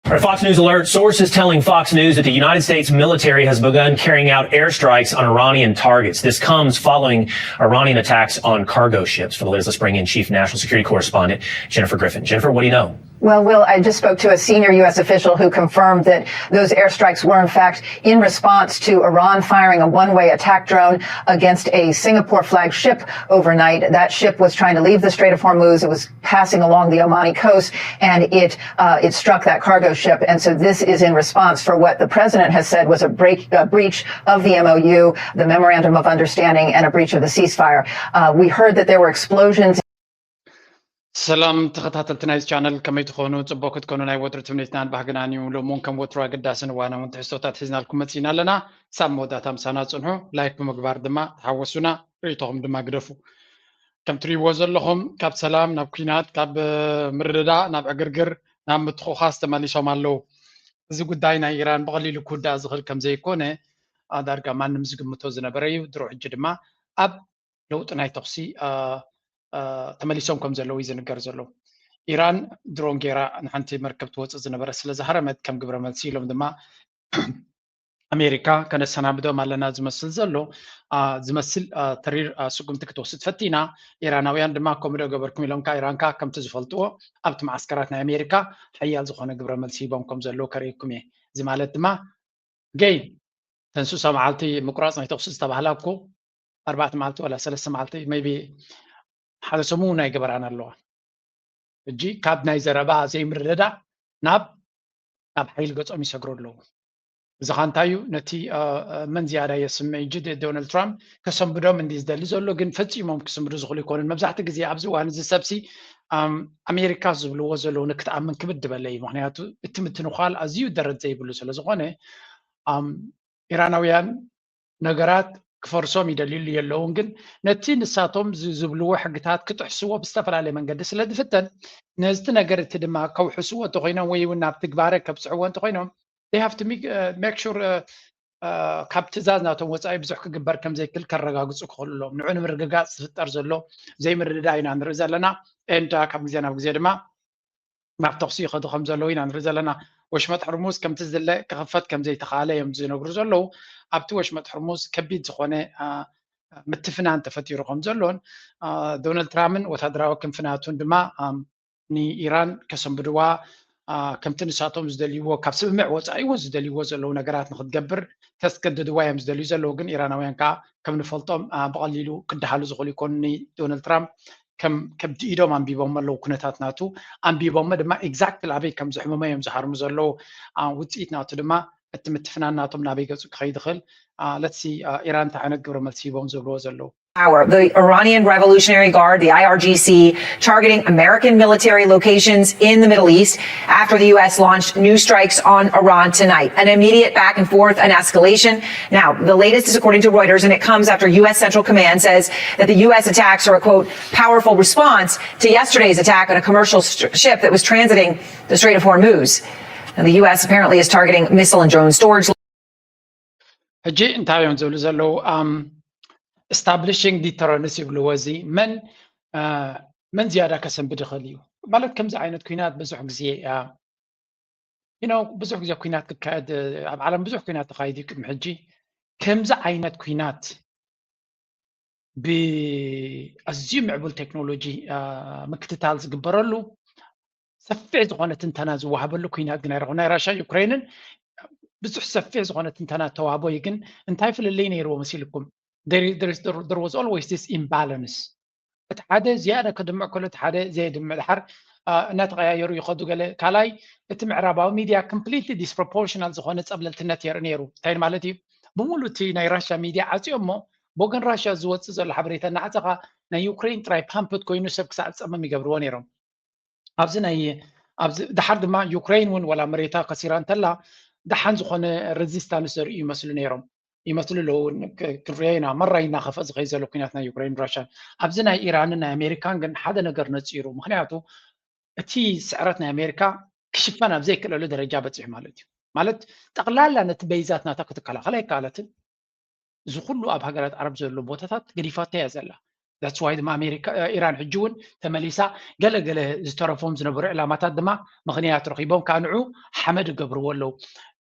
Our Fox News alert. Sources telling Fox News that the United States military has begun carrying out airstrikes on Iranian targets. This comes following Iranian attacks on cargo ships. For the latest, let's bring in Chief National Security Correspondent Jennifer Griffin. Jennifer, what do you know? Well, Will, I just spoke to a senior U S official who confirmed that those airstrikes were, in fact, in response to Iran firing a one way attack drone against a Singapore flagged ship overnight. That ship was trying to leave the Strait of Hormuz. It was passing along the Omani coast, and it uh, it struck that cargo ship. And so this is in response for what the president has said was a break a breach of the M O U, the memorandum of understanding, and a breach of the ceasefire. Uh, we heard that there were explosions. ሰላም ተኸታተልቲ ናይዚ ቻነል፣ ከመይ ትኾኑ? ጽቡቕ ክትኮኑ ናይ ወትሩ ትምኒትናን ባህግናን እዩ። ሎሚ እውን ከም ወትሩ ኣገዳስን እዋናውን ትሕዝቶታት ሒዝናልኩም መጺእና ኣለና። ሳብ መወዳእታ ምሳና ጽንሑ። ላይክ ብምግባር ድማ ተሓወሱና፣ ርእይቶኹም ድማ ግደፉ። ከም ትርእይዎ ዘለኹም ካብ ሰላም ናብ ኲናት፣ ካብ ምርድዳእ ናብ ዕግርግር፣ ናብ ምትኾኻስ ተመሊሶም ኣለዉ። እዚ ጉዳይ ናይ ኢራን ብቐሊሉ ክውዳእ ዝኽእል ከም ዘይኮነ ዳርጋ ማንም ዝግምቶ ዝነበረ እዩ። ድሮ ሕጂ ድማ ኣብ ለውጢ ናይ ተኹሲ ተመሊሶም ከም ዘለዉ እዩ ዝንገር ዘሎ። ኢራን ድሮን ጌራ ንሓንቲ መርከብ ትወፅእ ዝነበረ ስለ ዝሃረመት ከም ግብረ መልሲ ኢሎም ድማ ኣሜሪካ ከነሰናብዶም ኣለና ዝመስል ዘሎ ዝመስል ተሪር ስጉምቲ ክትወስድ ፈቲና። ኢራናውያን ድማ ከምኡ ዶ ገበርኩም ኢሎም ከዓ ኢራን ከዓ ከምቲ ዝፈልጥዎ ኣብቲ መዓስከራት ናይ ኣሜሪካ ሓያል ዝኾነ ግብረ መልሲ ሂቦም ከም ዘለዉ ከርእየኩም እየ። እዚ ማለት ድማ ገይ ተንሱሳ መዓልቲ ምቁራፅ ናይ ተኩሲ ዝተባህላ እኮ ኣርባዕተ መዓልቲ ዋላ ሰለስተ መዓልቲ maybe ሓደ ሰሙን ናይ ገበራን ኣለዋ። ሕጂ ካብ ናይ ዘረባ ዘይምርድዳእ ናብ ናብ ሓይል ገጾም ይሰግሩ ኣለዉ። እዚ ኸ እንታይ እዩ? ነቲ መን ዝያዳ የስምዕ እዩ? ዶናልድ ትራምፕ ከሰንብዶም እንዲ ዝደሊ ዘሎ፣ ግን ፈጺሞም ክስንብዱ ዝኽእሉ ይኮኑን። መብዛሕትኡ ግዜ ኣብዚ እዋን እዚ ሰብሲ ኣሜሪካ ዝብልዎ ዘለዉ ንክትኣምን ክብድ ዝበለ እዩ። ምክንያቱ እቲ ምትንኳል ኣዝዩ ደረት ዘይብሉ ስለ ዝኾነ ኢራናውያን ነገራት ክፈርሶም ይደልዩሉ የለውን፣ ግን ነቲ ንሳቶም ዝብልዎ ሕግታት ክጥሕስዎ ብዝተፈላለየ መንገዲ ስለ ዝፍተን፣ ነዝቲ ነገር እቲ ድማ ከውሕስዎ እንተኮይኖም ወይ እውን ናብ ትግባረ ከብፅሕዎ እንተኮይኖም they have to make sure ካብ ትእዛዝ ናቶም ወፃኢ ብዙሕ ክግበር ከም ዘይክእል ከረጋግፁ ክኽእሉ ኣለዎም። ንዑ ንምርግጋፅ ዝፍጠር ዘሎ ዘይምርድዳ ኢና ንርኢ ዘለና። ኤንዳ ካብ ግዜ ናብ ግዜ ድማ ናብ ተኹሲ ይኸዱ ከም ዘለዉ ኢና ንርኢ ዘለና። ወሽመጥ ሕርሙዝ ከምቲ ዝድለ ክኽፈት ከም ዘይተኻለ እዮም ዝነግሩ ዘለዉ። ኣብቲ ወሽመጥ ሕርሙዝ ከቢድ ዝኾነ ምትፍናን ተፈጢሩ ከም ዘሎን ዶናልድ ትራምፕን ወታደራዊ ክንፍናቱን ድማ ንኢራን ከሰንብድዋ ከምቲ ንሳቶም ዝደልይዎ ካብ ስምምዕ ወፃኢ እውን ዝደልይዎ ዘለዉ ነገራት ንክትገብር ተስገድድዋ እዮም ዝደልዩ ዘለዉ። ግን ኢራናውያን ከዓ ከም ንፈልጦም ብቐሊሉ ክደሃሉ ዝኽእሉ ይኮኑ። ንዶናልድ ትራምፕ ከም ከብዲ ኢዶም ኣንቢቦም ኣለዉ ኩነታት ናቱ ኣንቢቦም ድማ exactly ኣበይ ከም ዘሕምሞ እዮም ዝሃርሙ ዘለዉ። ውፅኢት ናቱ ድማ እቲ ምትፍናን ናቶም ናበይ ገፁ ክኸይድ ይኽእል። ለትሲ ኢራን እንታይ ዓይነት ግብረ መልሲ ሂቦም ዝብልዎ ዘለዉ። Hour. The Iranian Revolutionary Guard, the I R G C, targeting American military locations in the Middle East after the U S launched new strikes on Iran tonight. An immediate back and forth, an escalation. Now, the latest is according to Reuters, and it comes after U S Central Command says that the U S attacks are a quote powerful response to yesterday's attack on a commercial ship that was transiting the Strait of Hormuz. And the U S apparently is targeting missile and drone storage. ሕጂ እንታይ እዮም ዝብሉ ዘለዉ? Establishing deterrence ይብልዎ። እዚ መን መን ዝያዳ ከሰንብድ ይኽእል እዩ ማለት። ከምዚ ዓይነት ኩናት ብዙሕ ግዜ you know ብዙሕ ግዜ ኩናት ክካየድ ኣብ ዓለም ብዙሕ ኩናት ተኻይዱ እዩ ቅድሚ ሕጂ። ከምዚ ዓይነት ኩናት ብኣዝዩ ምዕቡል ቴክኖሎጂ ምክትታል ዝግበረሉ ሰፊሕ ዝኾነ ትንተና ዝወሃበሉ ኩናት ግን ኣይረኹ። ናይ ራሻ ዩክሬንን ብዙሕ ሰፊሕ ዝኾነ ትንተና ተዋህቦ እዩ። ግን እንታይ ፍልልይ ነይርዎ መሲልኩም? There was always this imbalance። እቲ ሓደ ዝያዳ ከድምዕ ከሎ እቲ ሓደ ዘየድምዕ ድሓር እናተቀያየሩ ይኸዱ። ገለ ካልኣይ እቲ ምዕራባዊ ሚድያ completely disproportional ዝኾነ ጸብለልትነት የርኢ ነይሩ። እንታይ ማለት እዩ? ብምሉእ እቲ ናይ ራሻ ሚድያ ዓፅዮ እሞ ብወገን ራሻ ዝወፅእ ዘሎ ሓበሬታ እናዓፀኻ ናይ ዩክሬን ጥራይ ፓምፕት ኮይኑ ሰብ ክሳዕ ዝፀመም ይገብርዎ ነይሮም። ኣብዚ ናይ ኣብዚ ድሓር ድማ ዩክሬን እውን ወላ መሬታ ከሲራ እንተላ ደሓን ዝኾነ resistance ዘርእዩ ይመስሉ ነይሮም ይመስሉ ኣለዉ። ክንሪኦ ኢና መራይ እናኸፍአ ዝኸይ ዘሎ ኩናት ናይ ዩክሬን ራሻን። ኣብዚ ናይ ኢራንን ናይ ኣሜሪካን ግን ሓደ ነገር ነፂሩ። ምክንያቱ እቲ ስዕረት ናይ ኣሜሪካ ክሽፈን ኣብ ዘይክእለሉ ደረጃ በፂሑ ማለት እዩ። ማለት ጠቕላላ ነቲ በይዛት ናታ ክትከላኸል ኣይከኣለትን። እዚ ኩሉ ኣብ ሃገራት ዓረብ ዘሎ ቦታታት ገዲፋቶ እያ ዘላ። that's why ድማ ኣሜሪካ ኢራን ሕጂ እውን ተመሊሳ ገለገለ ዝተረፎም ዝነበሩ ዕላማታት ድማ ምኽንያት ረኺቦም ካንዑ ሓመድ ይገብርዎ ኣለዉ።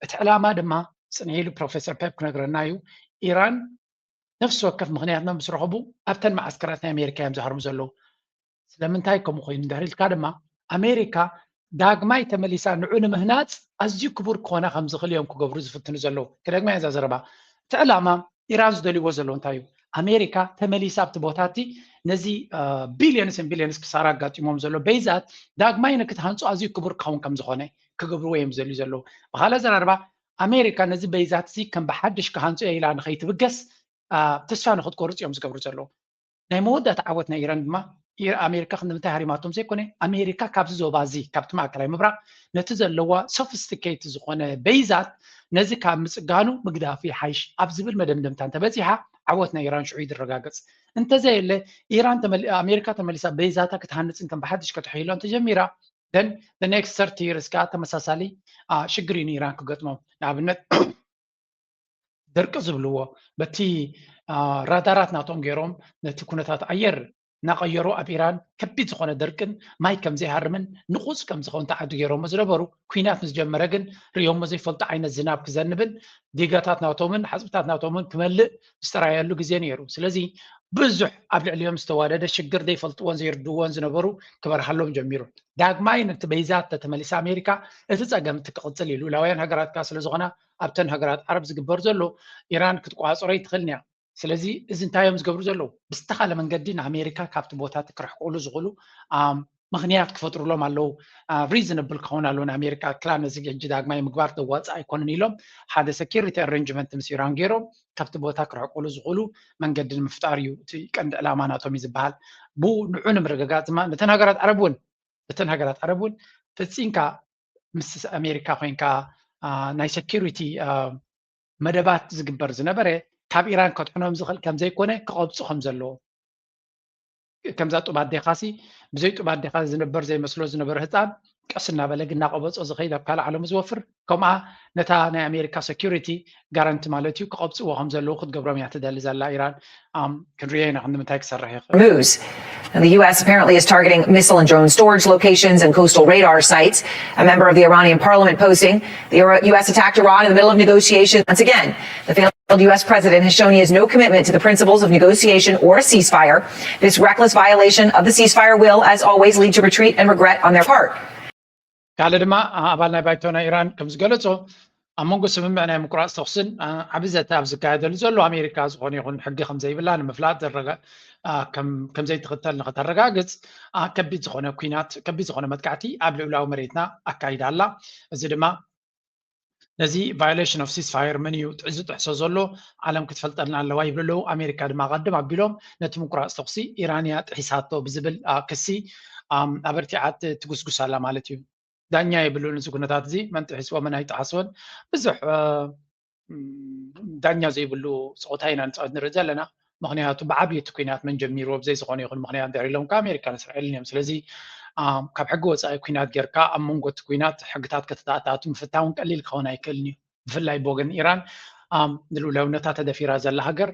እቲ ዕላማ ድማ ፅንዒሉ ፕሮፌሰር ፔፕ ክነግረና እዩ። ኢራን ነፍሲ ወከፍ ምኽንያትና ምስ ረኸቡ ኣብተን መዓስከራት ናይ ኣሜሪካ እዮም ዝሃርሙ ዘለዉ። ስለምንታይ ከምኡ ኮይኑ እንድሕር ኢልካ ድማ ኣሜሪካ ዳግማይ ተመሊሳ ንዑ ንምህናፅ ኣዝዩ ክቡር ክኾና ከም ዝኽእል እዮም ክገብሩ ዝፍትኑ ዘለዉ። ክደግማ እዛ ዘረባ እቲ ዕላማ ኢራን ዝደልይዎ ዘለዉ እንታይ እዩ? ኣሜሪካ ተመሊሳ ኣብቲ ቦታ እቲ ነዚ ቢልዮንስን ቢልዮንስ ክሳራ ኣጋጢሞም ዘሎ በይዛት ዳግማይ ንክትሃንፁ ኣዝዩ ክቡር ክኸውን ከም ዝኾነ ክገብርዎ እዮም ዝደልዩ ዘለዉ። ብካልእ ኣዘራርባ ኣሜሪካ ነዚ በይዛት እዚ ከም ብሓድሽ ክሃንፁ እየ ኢላ ንኸይትብገስ ተስፋ ንክትቆርፅ እዮም ዝገብሩ ዘለዉ። ናይ መወዳእታ ዓወት ናይ ኢራን ድማ ኣሜሪካ ክንዲ ምንታይ ሃሪማቶም ዘይኮነ ኣሜሪካ ካብዚ ዞባ እዚ ካብቲ ማእከላይ ምብራቕ ነቲ ዘለዋ ሶፊስቲኬት ዝኾነ በይዛት ነዚ ካብ ምፅጋኑ ምግዳፉ ይሓይሽ ኣብ ዝብል መደምደምታ እንተበፂሓ ዓወት ናይ ኢራን ሽዑ ይድረጋገፅ። እንተዘየለ ኢራን ኣሜሪካ ተመሊሳ በይዛታ ክትሃንፅን ከም ብሓድሽ ከተሕይሎ እንተጀሚራ then the next thirty years ከዓ ተመሳሳሊ ሽግር እዩ ንኢራን ክገጥሞም። ንኣብነት ደርቂ ዝብልዎ በቲ ራዳራት ናቶም ገይሮም ነቲ ኩነታት ኣየር እናቐየሩ ኣብ ኢራን ከቢድ ዝኾነ ደርቅን ማይ ከም ዘይሃርምን ንቑፅ ከም ዝኾን ተዓዲ ገይሮሞ ዝነበሩ ኩናት ምስ ጀመረ ግን ርእዮሞ ዘይፈልጡ ዓይነት ዝናብ ክዘንብን ዲጋታት ናቶምን ሓፅብታት ናቶምን ክመልእ ዝተራየሉ ግዜ ነይሩ። ስለዚ ብዙሕ ኣብ ልዕሊኦም ዝተዋደደ ሽግር ዘይፈልጥዎን ዘይርድዎን ዝነበሩ ክበርሃሎም ጀሚሩ። ዳግማይ ነቲ በይዛት ተተመሊሳ ኣሜሪካ እቲ ፀገም እቲ ክቕፅል እዩ። ልኡላውያን ሃገራት ከዓ ስለዝኾና ኣብተን ሃገራት ዓረብ ዝግበር ዘሎ ኢራን ክትቋፅሮ ይትኽእል እያ። ስለዚ እዚ እንታይ እዮም ዝገብሩ ዘለዉ? ብዝተኻለ መንገዲ ንኣሜሪካ ካብቲ ቦታ እቲ ክርሕቁሉ ዝኽእሉ ምኽንያት ክፈጥሩሎም ኣለዉ። ሪዝነብል ክኸውን ኣለዎ ንኣሜሪካ ክላ ነዚ ሕጂ ዳግማይ ምግባር ዘዋፅእ ኣይኮነን ኢሎም ሓደ ሰኪሪቲ ኣረንጅመንት ምስ ኢራን ገይሮም ካብቲ ቦታ ክርሕቁሉ ዝኽእሉ መንገዲ ንምፍጣር እዩ እቲ ቀንዲ ዕላማ ናቶም እዩ ዝበሃል። ብኡ ንዑ ንምርግጋፅ ድማ ነተን ሃገራት ዓረብ እውን ነተን ሃገራት ዓረብ እውን ፈፂንካ ምስ ኣሜሪካ ኮይንካ ናይ ሰኪሪቲ መደባት ዝግበር ዝነበረ ካብ ኢራን ከድሕኖም ዝኽእል ከም ዘይኮነ ክቐብፁ ከም ዘለዎ ከምዛ ጡብ ኣዴኻሲ ብዘይ ጡብ ኣዴኻ ዝነበር ዘይመስሎ ዝነበረ ህፃን ቀስ እናበለ ግን እናቐበፆ ዝኸይድ ኣብ ካልእ ዓለሙ ዝወፍር ከምኣ ነታ ናይ ኣሜሪካ ሰኪሪቲ ጋራንቲ ማለት እዩ ክቐብፅዎ ከም ዘለዉ ክትገብሮም እያ ትደሊ ዘላ ኢራን። ክንሪኦ ኢና ክንዲ ምንታይ ክሰርሕ ይኽእል። Moves. And the U S apparently is targeting missile and drone storage locations and coastal radar sites. A member of the Iranian parliament posting the U S attacked Iran in the middle of negotiations. Once again, the failed U S president has shown he has no commitment to the principles of negotiation or a ceasefire. This reckless violation of the ceasefire will, as always, lead to retreat and regret on their part. ካልእ ድማ ኣባል ናይ ባይቶ ናይ ኢራን ከም ዝገለጾ ኣብ መንጎ ስምምዕ ናይ ምቁራፅ ተኹስን ዓቢ ዘተ ኣብ ዝካየደሉ ዘሎ ኣሜሪካ ዝኾነ ይኹን ሕጊ ከም ዘይብላ ንምፍላጥ ከም ዘይትኽተል ንክተረጋግፅ ከቢድ ዝኾነ ኩናት ከቢድ ዝኾነ መጥቃዕቲ ኣብ ልዑላዊ መሬትና ኣካይዳ ኣላ። እዚ ድማ ነዚ violation of ceasefire መን እዩ ዝጥሕሶ ዘሎ ዓለም ክትፈልጠልና ኣለዋ ይብሉ ኣለዉ። ኣሜሪካ ድማ ቀደም ኣቢሎም ነቲ ምቁራፅ ተኹሲ ኢራን እያ ጥሒሳቶ ብዝብል ክሲ ኣበርቲዓ ትጉስጉስ ኣላ ማለት እዩ። ዳኛ የብሉን እዚ ኩነታት እዚ መን ጥሒስዎ መን ኣይጠሓስዎን ብዙሕ ዳኛ ዘይብሉ ፀወታ ኢና ንፃወት ንርኢ ዘለና። ምክንያቱ ብዓብዩ እቲ ኩናት መን ጀሚርዎ ብዘይ ዝኾነ ይኹን ምክንያት ድሕር ኢሎም ከዓ ኣሜሪካን እስራኤልን እዮም። ስለዚ ካብ ሕጊ ወፃኢ ኩናት ጌርካ ኣብ መንጎ እቲ ኩናት ሕግታት ከተተኣታቱ ምፍታውን ቀሊል ክኸውን ኣይክእልን እዩ። ብፍላይ ብወገን ኢራን ንልኡላውነታ ተደፊራ ዘላ ሃገር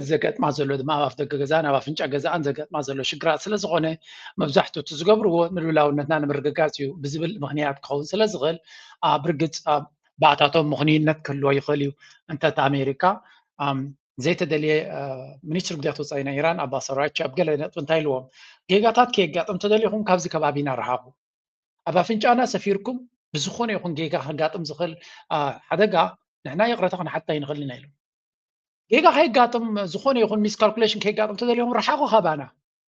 ዘገጥማ ዘሎ ድማ ኣብ ኣፍደገ ገዛን ኣብ ኣፍንጫ ገዛኣን ዘገጥማ ዘሎ ሽግራት ስለዝኾነ መብዛሕትኡ እቲ ዝገብርዎ ንልኡላውነትና ንምርግጋፅ እዩ ብዝብል ምክንያት ክኸውን ስለዝኽእል ብርግፅ ባእታቶም ምኽንይነት ክህልዎ ይኽእል እዩ። እንተ ኣሜሪካ ዘይተደልየ ሚኒስትሪ ጉዳያት ወፃኢ ናይ ኢራን ኣባስ ኣራግቺ ኣብ ገለ ነጥቢ እንታይ ኢልዎም ጌጋታት ከየጋጥም ተደሊኹም ካብዚ ከባቢና ረሓቑ። ኣብ ኣፍንጫና ሰፊርኩም ብዝኾነ ይኹን ጌጋ ከጋጥም ዝኽእል ሓደጋ ንሕና ይቕረታ ክንሓትት ኣይንኽእልን ኢና ኢሎም። ጌጋ ከየጋጥም ዝኾነ ይኹን ሚስካልኩሌሽን ከየጋጥም ተደሊኹም ረሓቑ ካባና።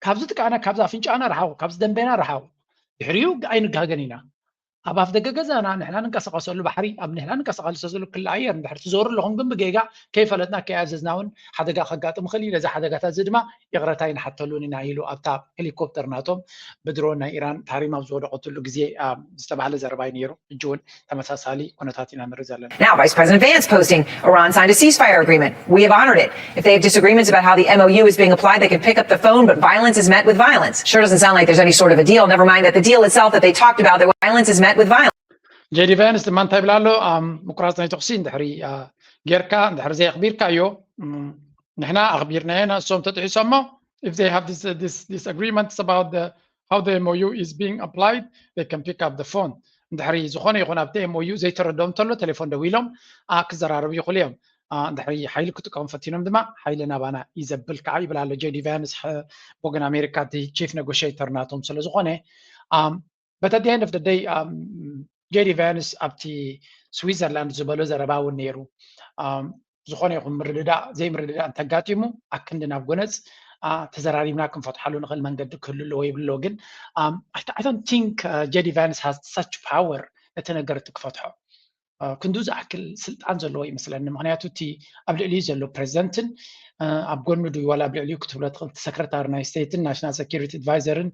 ካብዚ ጥቃና ካብዚ ኣፍንጫና ረሓቑ ካብዚ ደንበና ረሓቑ። ድሕሪኡ ኣይንጋገን ኢና። ኣብ ኣፍ ደገ ገዛና ንሕና ንንቀሳቐሰሉ ባሕሪ ኣብ ንሕና ንንቀሳቐሰሉ ክሊ ኣየር እንድሕር ትዞሩ ኣለኹም ግን ብጌጋ ከይፈለጥና ከይኣዘዝና እውን ሓደጋ ከጋጥም ይኽእል እዩ። ነዚ ሓደጋታት እዚ ድማ ይቕረታ ኣይንሓተሉን ኢና ኢሉ ኣብታ ሄሊኮፕተር ናቶም ብድሮን ናይ ኢራን ታሪም ኣብ ዝወደቐትሉ ግዜ ዝተባህለ ዘረባ እዩ ነይሩ። ሕጂ እውን ተመሳሳሊ ኩነታት ኢና ንርኢ ዘለና። Now, Vice President Vance posting Iran signed a ceasefire agreement. We have honored it. If they have disagreements about how the M O U is being applied, they can pick up the phone, but violence is met with violence. Sure doesn't sound like there's any sort of a deal. Never mind that the deal itself that they talked about, that violence is met with violence. ጄዲ ቫንስ ድማ እንታይ ይብል ኣሎ? ምቁራፅ ናይ ተኹሲ እንድሕሪ ጌርካ እንድሕሪ ዘየኽቢርካዮ ንሕና ኣኽቢርናዮ ንሶም ተጥሒሶሞ if they have this, uh, this disagreements about the how the M O U is being applied, they can pick up the phone. እንድሕሪ ዝኾነ ይኹን ኣብቲ M O U ዘይተረድኦም እንተሎ ቴሌፎን ደዊሎም፣ ኣ፣ ክዘራረቡ ይኽእሉ እዮም። ኣ፣ እንድሕሪ ሓይሊ ክጥቀሙ ፈቲኖም ድማ ሓይሊ ናባና እዩ ዘብል ከዓ ይብል ኣሎ ጄዲ ቫንስ፣ ሐ-፣ ብወገን ኣሜሪካ እቲ ቺፍ ኔጎሽተር ናቶም ስለ ዝኾነ። Um, but at the end of the day, um, ጄዲ ቫንስ ኣብቲ ስዊዘርላንድ ዝበሎ ዘረባ እውን ነይሩ። Um, ዝኾነ ይኹን ምርድዳእ ዘይምርድዳእ እንተጋጢሙ ኣክንዲ ናብ ጎነፅ፣ ኣ፣ ተዘራሪብና ክንፈትሓሉ ንኽእል መንገዲ ክህሉ ኣለዎ ይብሎ። ግን፣ um, I, I don't think, uh, ጄዲ ቫንስ has such power ነቲ ነገር እቲ ክፈትሖ። እ፣ ክንዱ ዝኣክል ስልጣን ዘለዎ ይመስለኒ። ምኽንያቱ እቲ ኣብ ልዕሊኡ ዘሎ ፕሬዚደንትን፣ እ፣ ኣብ ጎኑ ድዩ ዋላ ኣብ ልዕሊኡ ክትብሎ ትኽእል፣ እቲ ሰክረታሪ ናይ ስቴትን ናሽናል ሴኪሪቲ ኣድቫይዘርን፣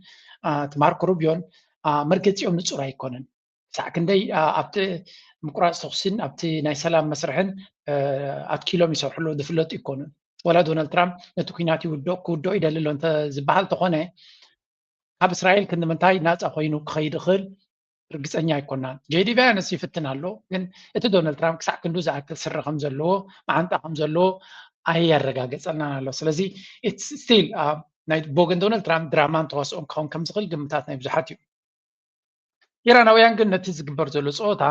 እ፣ እቲ ማርኮ ሩቢዮን፣ እ፣ መርገፂኦም ንፁር ኣይኮነን። ክሳዕ ክንደይ፣ እ፣ ኣብቲ ምቁራፅ ተኹሲን ኣብቲ ናይ ሰላም መስርሕን፣ እ፣ ኣትኪሎም ይሰርሕሉ ዝፍለጡ ይኮኑን። ዋላ ዶናልድ ትራምፕ ነቲ ኩናት ይውድኦ፣ ክውድኦ ይደሊ ኣሎ እንተ ዝበሃል ተኾነ፣ ካብ እስራኤል ክንዲ ምንታይ ናፃ ኮይኑ ክኸይድ ይኽእል ርግፀኛ ኣይኮናን። ጄዲ ቫንስ ይፍትን ኣሎ፣ ግን እቲ ዶናልድ ትራምፕ ክሳዕ ክንዱ ዝኣክል ስረ ከም ዘለዎ፣ መዓንጣ ከም ዘለዎ ኣየረጋገፀልናን ኣሎ። ስለዚ it's still፣ አ፣ ናይ ብወገን ዶናልድ ትራምፕ ድራማ እንተዋስኦም ክኸውን ከም ዝኽእል ግምታት ናይ ብዙሓት እዩ። ኢራናውያን ግን ነቲ ዝግበር ዘሎ ፀወታ፣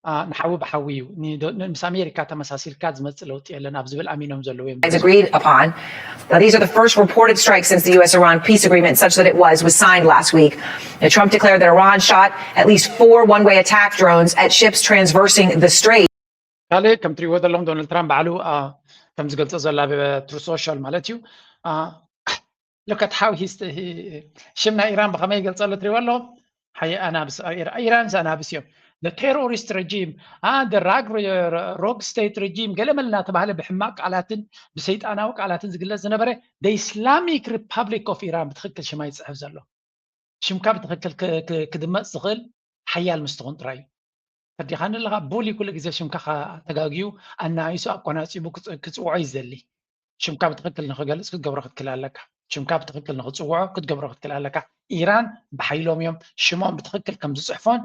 አ፣ ንሓዊ ብሓዊ እዩ፣ ንዶ-፣ ን-፣ ምስ ኣሜሪካ ተመሳሲልካ ዝመፅእ ለውጢ የለን ኣብ ዝብል ኣሚኖም ዘለዉ እዮም። It's agreed upon. Now, these are the first reported strikes since the U S Iran peace agreement, such that it was, was signed last week. Now, Trump declared that Iran shot at least four one-way attack drones at ships traversing the strait. ካልእ ከም ትሪእዎ ዘለኹም ዶናልድ ትራምፕ ባዕሉ፣ አ፣ ከም ዝገልጾ ዘሎ ኣብ ትሩ ሶሻል ማለት እዩ። አ፣ look at how he's, he፣ ሽም ናይ ኢራን ብኸመይ ይገልጸሉ ትሪእዎ ኣለኹም? ሓየ ኣናብስ፣ ኢራ-፣ ኢራንስ ኣናብስ እዮም። The terrorist regime፣ አ፣ the rag፣ rogue state regime ገለ መለ እናተባህለ ብሕማቅ ቃላትን ብሰይጣናዊ ቃላትን ዝግለጽ ዝነበረ the Islamic Republic of Iran ብትኽክል ሽማ ይጽሕፍ ዘሎ። ሽምካ ብትኽክል ክ-፣ ክ-፣ ክድመጽ ዝኽእል ሓያል ምስ ትኹን ጥራይ እዩ። ፈዲኻኒ ኣለኻ፣ ቡሊ ኩሉ ግዜ ሽምካ ከ-፣ ተጋግዩ ኣናኢሱ ኣቆናጺቡ ክጽ-፣ ክጽውዖ እዩ ዝደሊ። ሽምካ ብትኽክል ንኽገልጽ ክትገብሮ ክትክል ኣለካ። ሽምካ ብትኽክል ንኽጽውዖ ክትገብሮ ክትክል ኣለካ። ኢራን ብሓይሎም እዮም ሽሞም ብትኽክል ከም ዝጽሕፎን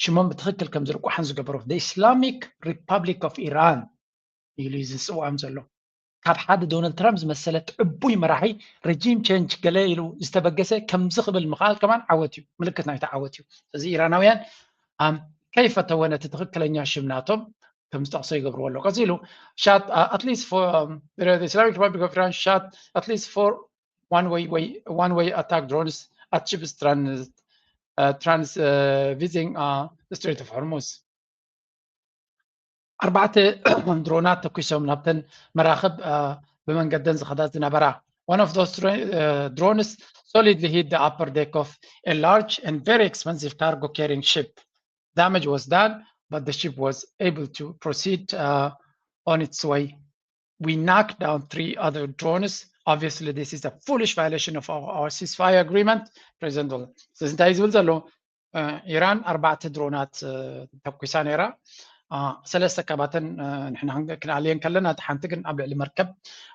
ሽሞም ብትኽክል ከም ዝርቋሕን ዝገብሮ። The Islamic Republic of Iran ኢሉ እዩ ዝጽውዖም ዘሎ። ካብ ሓደ ዶናልድ ትራምፕ ዝመሰለ ጥዕቡይ መራሒ regime change ገለ ኢሉ ዝተበገሰ ከምዚ ክብል ምኽኣል ከማን ዓወት እዩ፣ ምልክት ናይቲ ዓወት እዩ። ስለዚ ኢራናውያን፣ ኣም፣ ከይፈተወ ነቲ ትኽክለኛ ሽም ናቶም ከም ዝጠቕሶ ይገብርዎ ኣለዉ። ቀጺሉ፣ shot, uh, at least for, um, the Islamic Republic of Iran shot at least four one way, way, one way attack drones at ships trans-, uh, trans-, uh, visiting, uh, the Strait of Hormuz. ኣርባዕተ ድሮናት ተኩሶም ናብተን መራኽብ፣ አ፣ ብመንገደን ዝኸዳ ዝነበራ። One of those dro-, uh, drones solidly hit the upper deck of a large and very expensive cargo carrying ship. Damage was done, but the ship was able to proceed, uh, on its way. We knocked down three other drones. Obviously, this is a foolish violation of our, our ceasefire agreement. ፕሬዚደንት ዶናልድ ስለዚ እንታይ ዝብል ዘሎ? እ፣ ኢራን ኣርባዕተ ድሮናት፣ እ፣ ተኩሳ ነይራ። እ፣ ሰለስተ ካባተን፣ እ፣ ንሕና ክን-፣ ክንኣልየን ከለና፣ እታ ሓንቲ ግን ኣብ ልዕሊ መርከብ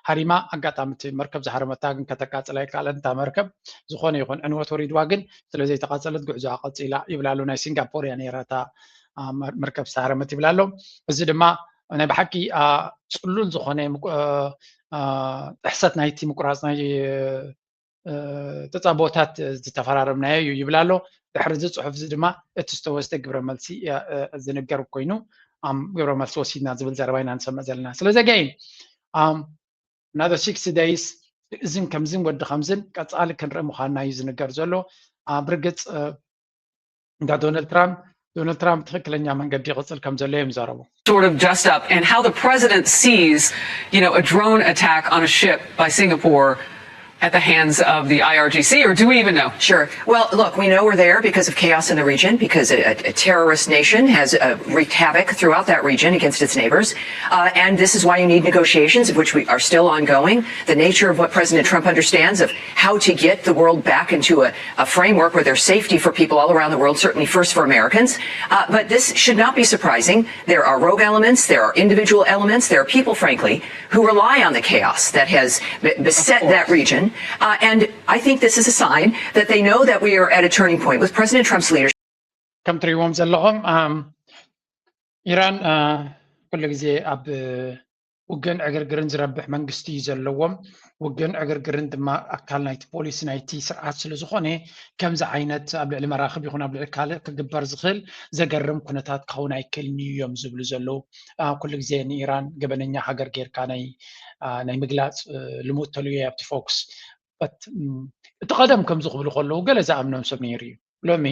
ሃሪማ፣ ኣጋጣሚ እቲ መርከብ ዝሃረመታ ግን ከተቃጽላ ኣይከኣለን እታ መርከብ። ዝኾነ ይኹን ዕንወት ወሪድዋ ግን ስለ ዘይተቃጸለት ጉዕዞኣ ቀጺላ ይብላ ኣሎ። ናይ ሲንጋፖር እያ ነይራ እታ፣ እ፣ መር-፣ መርከብ ዝተሃረመት ይብላ ኣሎ። እዚ ድማ ናይ ብሓቂ፣ እ፣ ጽሉል ዝኾነ ምቁ-፣ እ፣ እ፣ ጥሕሰት ናይቲ ምቁራጽ ናይ እ፣ ተጻብኦታት ዝተፈራረምናዮ እዩ ይብል ኣሎ። ድሕሪ እዚ ጽሑፍ እዚ ድማ እቲ ዝተወስደ ግብረ መልሲ፣ እ፣ እ፣ ዝንገር ኮይኑ፣ ኣም፣ ግብረ መልሲ ወሲድና ዝብል ዘረባ ኢና ንሰምዕ ዘለና። ስለዚ ኣጋይን፣ ኣም፣ another sixty days እዝን ከምዝን ወዲ ከምዝን ቀጻሊ ክንርኢ ምዃንና እዩ ዝንገር ዘሎ። ኣ፣ ብርግጽ፣ እ፣ እንዳ ዶናልድ ትራምፕ፣ ዶናልድ ትራምፕ ትኽክለኛ መንገዲ ይቕጽል ከም ዘሎ እዮም ዝዛረቡ። Sort of dust up and how the president sees, you know, a drone attack on a ship by Singapore at the hands of the I R G C, or do we even know? Sure. Well, look, we know we're there because of chaos in the region, because a, a terrorist nation has uh, wreaked havoc throughout that region against its neighbors. Uh, and this is why you need negotiations, of which we are still ongoing. The nature of what President Trump understands of how to get the world back into a, a framework where there's safety for people all around the world, certainly first for Americans. Uh, but this should not be surprising. There are rogue elements, there are individual elements, there are people, frankly, who rely on the chaos that has be- beset that region. Uh, and I think this is a sign that they know that we are at a turning point with President Trump's leadership. ከም ትሪእዎም ዘለኹም፣ ኣም፣ ኢራን፣ እ፣ ኩሉ ግዜ ኣብ፣ እ፣ ውግእን ዕግርግርን ዝረብሕ መንግስቲ እዩ ዘለዎም። ውግእን ዕግርግርን ድማ ኣካል ናይቲ ፖሊሲ ናይቲ ስርዓት ስለ ዝኾነ፣ ከምዚ ዓይነት ኣብ ልዕሊ መራኽብ ይኹን ኣብ ልዕሊ ካልእ ክግበር ዝኽእል ዘገርም ኩነታት ክኸውን ኣይክእልን እዩ እዮም ዝብሉ ዘለዉ። ኩሉ ግዜ ንኢራን ገበነኛ ሃገር ጌርካ ናይ ናይ ምግላፅ ልሙድ ተልዮ ኣብቲ ፎክስ። እቲ ቀደም ከምዚ ክብሉ ከለዉ ገለ ዝኣምኖም ሰብ ነይሩ እዩ። ሎሚ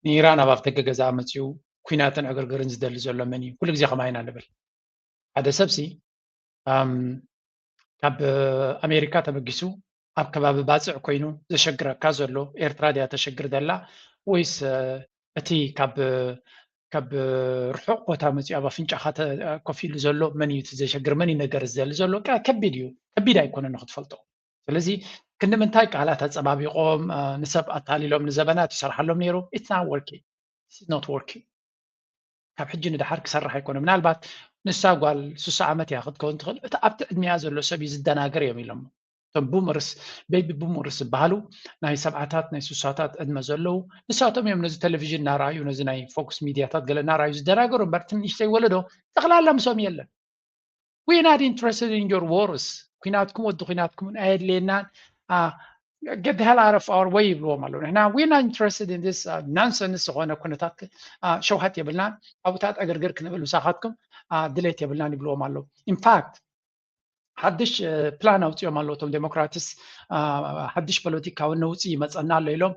ንኢራን ኣብ ኣፍደገ ገዛ መፅኡ ኩናትን ዕግርግርን ዝደሊ ዘሎ መን እዩ? ኩሉ ግዜ ከማይ ኢና ንብል። ሓደ ሰብሲ ካብ ኣሜሪካ ተበጊሱ ኣብ ከባቢ ባፅዕ ኮይኑ ዘሸግረካ ዘሎ ኤርትራ ድያ ተሸግር ዘላ ወይስ እቲ ካብ ካብ ርሑቕ ቦታ መፂኡ ኣብ ኣፍንጫኻ ኮፍ ኢሉ ዘሎ መን እዩ? ዘሸግር መን እዩ? ነገር ዝደሊ ዘሎ ከቢድ እዩ። ከቢድ ኣይኮነን ክትፈልጦ። ስለዚ ክንዲ ምንታይ ቃላት ኣፀባቢቖም ንሰብ ኣታሊሎም ንዘበናት ይሰርሓሎም ነይሩ? It's not working. It's not working። ካብ ሕጂ ንድሓር ክሰርሕ ኣይኮነ። ምናልባት ንሳ ጓል ሱሳ ዓመት እያ ክትከውን ትኽእል። እቲ ኣብቲ ዕድሚያ ዘሎ ሰብ እዩ ዝደናገር እዮም ኢሎም። እቶም ቡመርስ ቤቢ ቡመርስ ዝበሃሉ ናይ ሰብዓታት ናይ ሱሳታት ዕድመ ዘለዉ ንሳቶም እዮም ነዚ ቴሌቪዥን እናረኣዩ ነዚ ናይ ፎክስ ሚድያታት ገለ እናረኣዩ ዝደናገሩ እምበር ትንሽተይ ወለዶ ጠቕላላ ምሶም የለን። We're not interested in your wars. ኩናትኩም ወዲ ኩናትኩም ኣየድልየናን። Get the hell out of our way ይብልዎም ኣለዉ። ንሕና we're not interested in this nonsense ዝኾነ ኩነታት ሸውሃት የብልናን። ኣብታት ዕግርግር ክንብል ምሳኻትኩም ድሌት የብልናን ይብልዎም ኣለዉ። In fact ሓድሽ ፕላን ኣውፅኦም ኣለዉ እቶም ዴሞክራትስ። ሓድሽ ፖለቲካዊ ነውፂ ይመፀና ኣሎ ኢሎም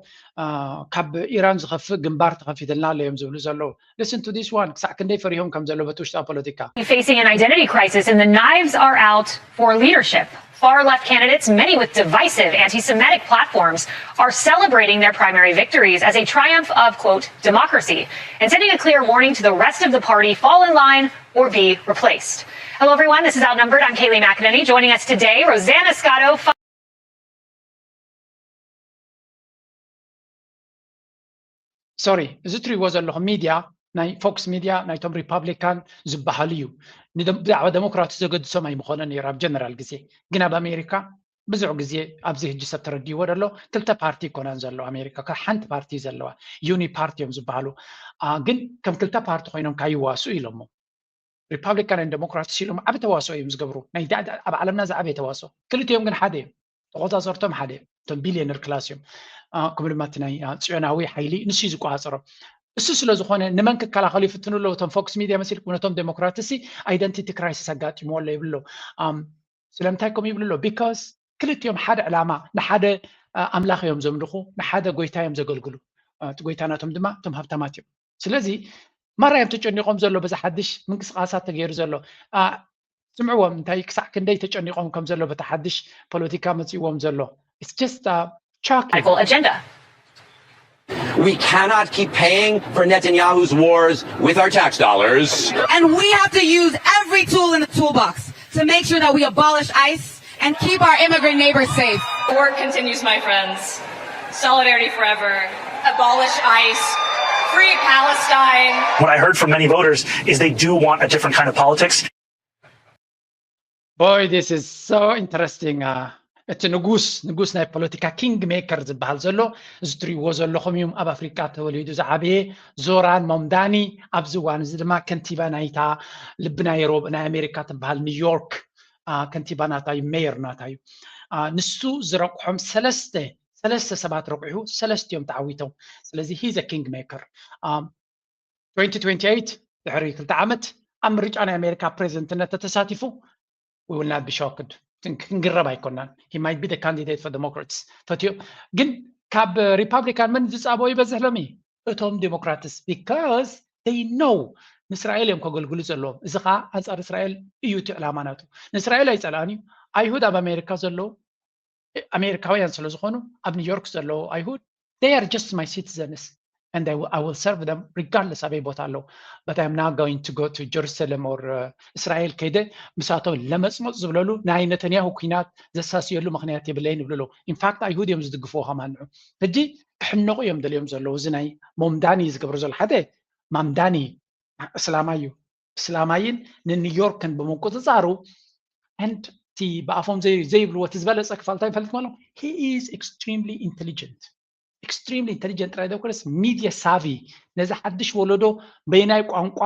ካብ ኢራን ዝኸፍእ ግንባር ተኸፊትልና ኣሎ እዮም ዝብሉ ዘለዉ። Listen to this one. ክሳዕ ክንደይ ፈሪሆም ከም ዘሎ በቲ ውሽጣዊ ፖለቲካ። Facing an identity crisis and the knives are out for leadership. Far left candidates, many with divisive anti Semitic platforms, are celebrating their primary victories as a triumph of, quote, democracy and sending a clear warning to the rest of the party: fall in line or be replaced. Hello, everyone. This is Outnumbered. I'm Kaylee McEnany. Joining us today, Rosanna Scotto. Sorry, እዚ ትሪእዎ ዘለኹም ሚድያ ናይ ፎክስ ሚድያ ናይቶም ሪፓብሊካን ዝበሃሉ እዩ። ብዛዕባ ዴሞክራትስ ዘገድሶም ኣይምኾነን ነይሩ ኣብ ጀነራል ግዜ። ግን ኣብ ኣሜሪካ ብዙሕ ግዜ ኣብዚ ሕጂ ሰብ ተረዲእዎ ደሎ ክልተ ፓርቲ ይኮናን ዘሎ ኣሜሪካ ካብ ሓንቲ ፓርቲ ዘለዋ ዩኒ ፓርቲ እዮም ዝበሃሉ። ግን ከም ክልተ ፓርቲ ኮይኖም ካይዋሱ ኢሎሞ ሪፓብሊካን ን ዴሞክራትስ ኢሎም ዓቢ ተዋስኦ እዮም ዝገብሩ። ናይ ኣብ ዓለምና ዝዓበየ ተዋስኦ። ክልቲኦም ግን ሓደ እዮም። ተቆጻጸርቶም ሓደ እዮም። እቶም ቢልዮነር ክላስ እዮም። ከምኡ ድማ እቲ ናይ ጽዮናዊ ሓይሊ ንሱ እዩ ዝቆጻጸሮም። እሱ ስለ ዝኾነ ንመን ክከላኸሉ ይፍትኑ ኣለዉ? እቶም ፎክስ ሚድያ መሲልኩም ነቶም ዴሞክራትስ ሲ ኣይደንቲቲ ክራይሲስ ኣጋጢምዎ ኣሎ ይብሉ ኣለዉ። ስለምንታይ ከምኡ ይብሉ ኣለዉ? ቢካዝ ክልቲኦም ሓደ ዕላማ ንሓደ ኣምላኽ እዮም ዘምልኹ፣ ንሓደ ጎይታ እዮም ዘገልግሉ። እቲ ጎይታ ናቶም ድማ እቶም ሃብታማት እዮም። ስለዚ ማራ እዮም ተጨኒቖም ዘሎ በዚ ሓድሽ ምንቅስቃሳት ተገይሩ ዘሎ። ስምዕዎም እንታይ ክሳዕ ክንደይ ተጨኒቖም ከም ዘሎ በቲ ሓድሽ ፖለቲካ መፂእዎም ዘሎ። It's just shocking. Agenda. We cannot keep paying for Netanyahu's wars with our tax dollars. And we have to use every tool in the toolbox to make sure that we abolish ICE and keep our immigrant neighbors safe. The work continues, my friends. Solidarity forever. Abolish ICE. Free Palestine. What I heard from many voters is they do want a different kind of politics. Boy, this is so interesting. እቲ ንጉስ ንጉስ ናይ ፖለቲካ ኪንግ ሜከር ዝበሃል ዘሎ እዚ ትሪእዎ ዘለኹም እዩ። ኣብ ኣፍሪቃ ተወሊዱ ዝዓበየ ዞራን ሞምዳኒ ኣብዚ እዋን እዚ ድማ ከንቲባ ናይታ ልቢ ናይ ሮብ ናይ ኣሜሪካ ትበሃል ኒውዮርክ ከንቲባ ናታ እዩ፣ ሜየር ናታ እዩ። ንሱ ዝረቁሖም ሰለስተ ሰለስተ ሰባት ረቁሑ ሰለስቲኦም ተዓዊቶም። ስለዚ he's a king maker. twenty twenty-eight ድሕሪ ክልተ ዓመት ኣብ ምርጫ ናይ ኣሜሪካ ፕሬዚደንትነት ተተሳቲፉ we will not be shocked. ክንግረም ኣይኮናን። He might be the candidate for Democrats ፈትዮም ግን ካብ ሪፓብሊካን መን ዝፃበው ይበዝሕ ሎሚ እቶም ዴሞክራትስ because they know ንእስራኤል እዮም ከገልግሉ ዘለዎም። እዚ ከዓ ኣንፃር እስራኤል እዩ እቲ ዕላማ ናቱ። ንእስራኤል ኣይፀልኣን እዩ። ኣይሁድ ኣብ ኣሜሪካ ዘለዉ ኣሜሪካውያን ስለ ዝኾኑ ኣብ ኒውዮርክ ዘለዉ ኣይሁድ they are just my citizens and I will, I will serve them regardless ኣበይ ቦታ ኣለዉ። But I'm not going to go to Jerusalem or እስራኤል ከይደ ምሳቶም ለመፅመፅ ዝብለሉ ናይ ነተንያሁ ኩናት ዘሳስየሉ ምክንያት የብለይን ይብሉ ኣለዉ። In fact ኣይሁድ እዮም ዝድግፍዎ ከማን ንዑ ሕጂ ክሕነቑ እዮም ደልዮም ዘለዉ። እዚ ናይ ሞምዳኒ ዝገብሮ ዘሎ ሓደ ማምዳኒ እስላማይ እዩ። እስላማይን ንኒውዮርክን ብምቁፅፃሩ and እቲ ብኣፎም ዘይብልዎ እቲ ዝበለፀ ክፋል እንታይ ይፈልጥ ማለት he is extremely intelligent. extremely intelligent ጥራይ ዘይኮነስ media savvy፣ ነዚ ሓድሽ ወለዶ በየናይ ቋንቋ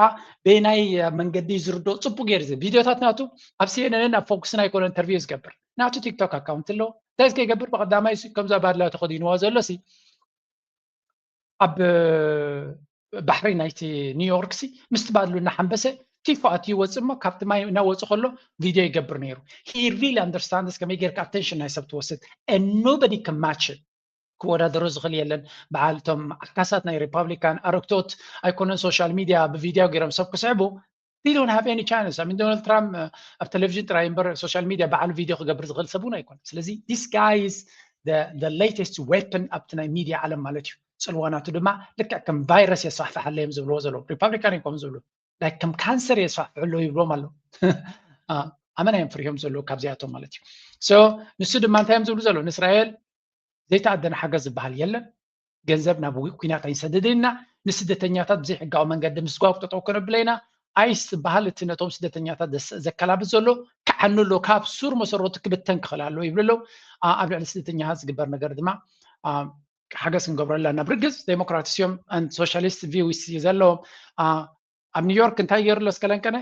በየናይ መንገዲ ዝርዶ ጽቡቅ ገይሩ። ዚ ቪድዮታት ናቱ ኣብ CNN ኣብ ፎክስን ኣይኮነ ኢንተርቪው ዝገብር። ናቱ ቲክቶክ ኣካውንት ኣሎ። እንታይ ከይገብር ብቀዳማይ ሲ ከምዛ ባድላ ተኸዲንዋ ዘሎ ሲ ኣብ ባሕሪ ናይቲ ኒውዮርክ ሲ ምስቲ ባድሉ እናሓንበሰ ቲፎ ኣትዩ ይወፅእ እሞ ካብቲ ማይ እናወፁ ከሎ ቪድዮ ይገብር ነይሩ። He really understands ከመይ ጌርካ ኣቴንሽን ናይ ሰብ ትወስድ። And nobody can match it። ክወዳደሮ ዝኽእል የለን። በዓል እቶም ዓካሳት ናይ ሪፓብሊካን ኣረግቶት ኣይኮነን ሶሻል ሚድያ ብቪድዮ ገይሮም ሰብ ክስዕቡ they don't have any chance። I mean ዶናልድ ትራምፕ ኣብ ቴሌቪዥን ጥራይ እምበር ሶሻል ሚድያ በዓል ቪድዮ ክገብር ዝኽእል ሰብ እውን ኣይኮነን። ስለዚ this guy is the latest weapon ኣብቲ ናይ ሚድያ ዓለም ማለት እዩ። ፅልዋ ናቱ ድማ ልክዕ ከም ቫይረስ የስፋሕፍሓለይ እዮም ዝብልዎ ዘለዉ ሪፓብሊካን እዮም ከም ዝብሉ like ከም ካንሰር የስፋሕፍሑ ኣለዉ ይብሎም ኣለዉ። ኣመና እዮም ፍርዮም ዘለዉ ካብዚኣቶም ማለት እዩ። So ንሱ ድማ እንታይ እዮም ዝብሉ ዘለዉ ንእስራኤል ዘይተኣደነ ሓገዝ ዝበሃል የለን። ገንዘብ ናብ ኩናት ኣይንሰድድን ኢና። ንስደተኛታት ብዘይሕጋዊ መንገዲ ምስጓግ ጠጠው ከነብለ ኢና። ኣይስ ዝበሃል እቲ ነቶም ስደተኛታት ዘከላብት ዘሎ ክዓኑ ኣሎ። ካብ ሱር መሰረቱ ክብተን ክኽእል ኣለዎ ይብሉ ኣለዉ። ኣብ ልዕሊ ስደተኛታት ዝግበር ነገር ድማ ሓገዝ ክንገብረላ ናብ ርግዝ ዴሞክራትስ እዮም ሶሻሊስት ቪውስ ዘለዎም። ኣብ ኒውዮርክ እንታይ ገይሩ ኣሎ እስከለንቀነ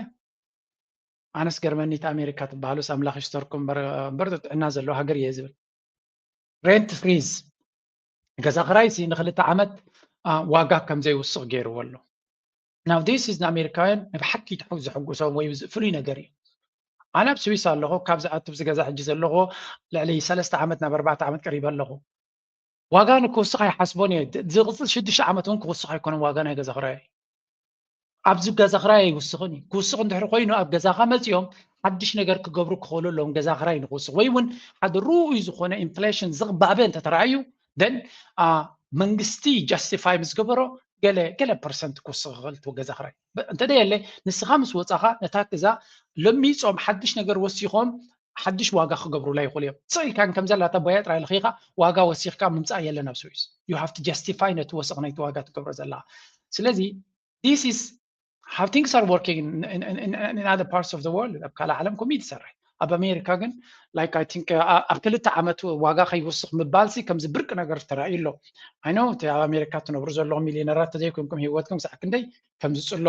ኣነስ ገርመኒ እቲ ኣሜሪካ ትበሃሉስ ኣምላኽ ይስተርኩም እምበር ጥዕና ዘለዎ ሃገር እየ ዝብል። ሬንት ፍሪዝ ገዛ ክራይ ሲ ንክልተ ዓመት ዋጋ ከም ዘይውስኽ ገይርዎ ኣሎ። ናው ዲስ ኢዝ ንኣሜሪካውያን ንብሓቂ ዝሕጉሶም ወይ ፍሉይ ነገር እዩ። ኣነ ኣብ ስዊስ ኣለኹ። ካብ ዝኣቱ ኣብዚ ገዛ ሕጂ ዘለኹ ልዕሊ ሰለስተ ዓመት ናብ ኣርባዕተ ዓመት ቀሪበ ኣለኹ። ዋጋ ንክውስኽ ኣይሓስቦን እየ። ዝቕፅል ሽዱሽተ ዓመት እውን ክውስኽ ኣይኮነን ዋጋ ናይ ገዛ ክራይ። ኣብዚ ገዛ ክራይ ኣይውስኽን እዩ። ክውስኽ እንድሕር ኮይኑ ኣብ ገዛኻ መፂኦም ሓድሽ ነገር ክገብሩ ክኽእሉ ኣለዎም ገዛ ክራይ ንክውስኽ ወይ እውን ሓደ ርኡይ ዝኾነ ኢንፍሌሽን ዝቕባበ እንተተረኣዩ then መንግስቲ ጃስቲፋይ ምስ ገበሮ ገለ ገለ ፐርሰንት ክውስኽ ይኽእል እቲ ገዛ ክራይ እንተደየለ ንስኻ ምስ ወፃኻ ነታ ገዛ ለሚፆም ሓድሽ ነገር ወሲኾም ሓድሽ ዋጋ ክገብሩላ ይኽእሉ እዮም። ስቕ ኢልካ ግን ከምዘላ እታ ቦያ ጥራይ ለኺኻ ዋጋ ወሲኽካ ምምፃእ የለን ኣብ ስዊስ። You have to justify ነቲ ወሰኽ ናይቲ ዋጋ ትገብሮ ዘለኻ። ስለዚ this is how things are working in, in, in, in other parts of the world ኣብ ካልእ ዓለም ከምኡ እዩ ዝሰርሕ። ኣብ ኣሜሪካ ግን like I think ኣብ ክልተ ዓመት ዋጋ ከይወስኽ ምባል ሲ ከምዚ ብርቂ ነገር ተራእዩ ኣሎ። I know እቲ ኣብ ኣሜሪካ ትነብሩ ዘለኹም ሚሊዮነራት ተዘይኮንኩም ህይወትኩም ክሳዕ ክንደይ ከም ዝፅሎ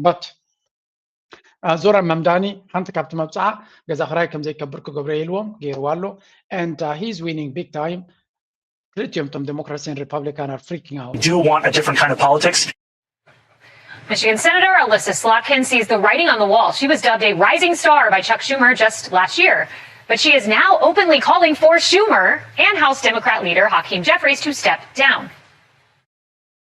but ዞራ መምዳኒ ሓንቲ ካብቲ መብፅዓ ገዛ ክራይ ከም ዘይከብር ክገብረ ኢልዎም ገይርዋ ኣሎ። And he's winning big time። ክልቲኦም እቶም ዴሞክራሲን ሪፓብሊካን are freaking out። Do want a different kind of politics. Michigan Senator Elissa Slotkin sees the writing on the wall. She was dubbed a rising star by Chuck Schumer just last year. But she is now openly calling for Schumer and House Democrat leader Hakeem Jeffries to step down.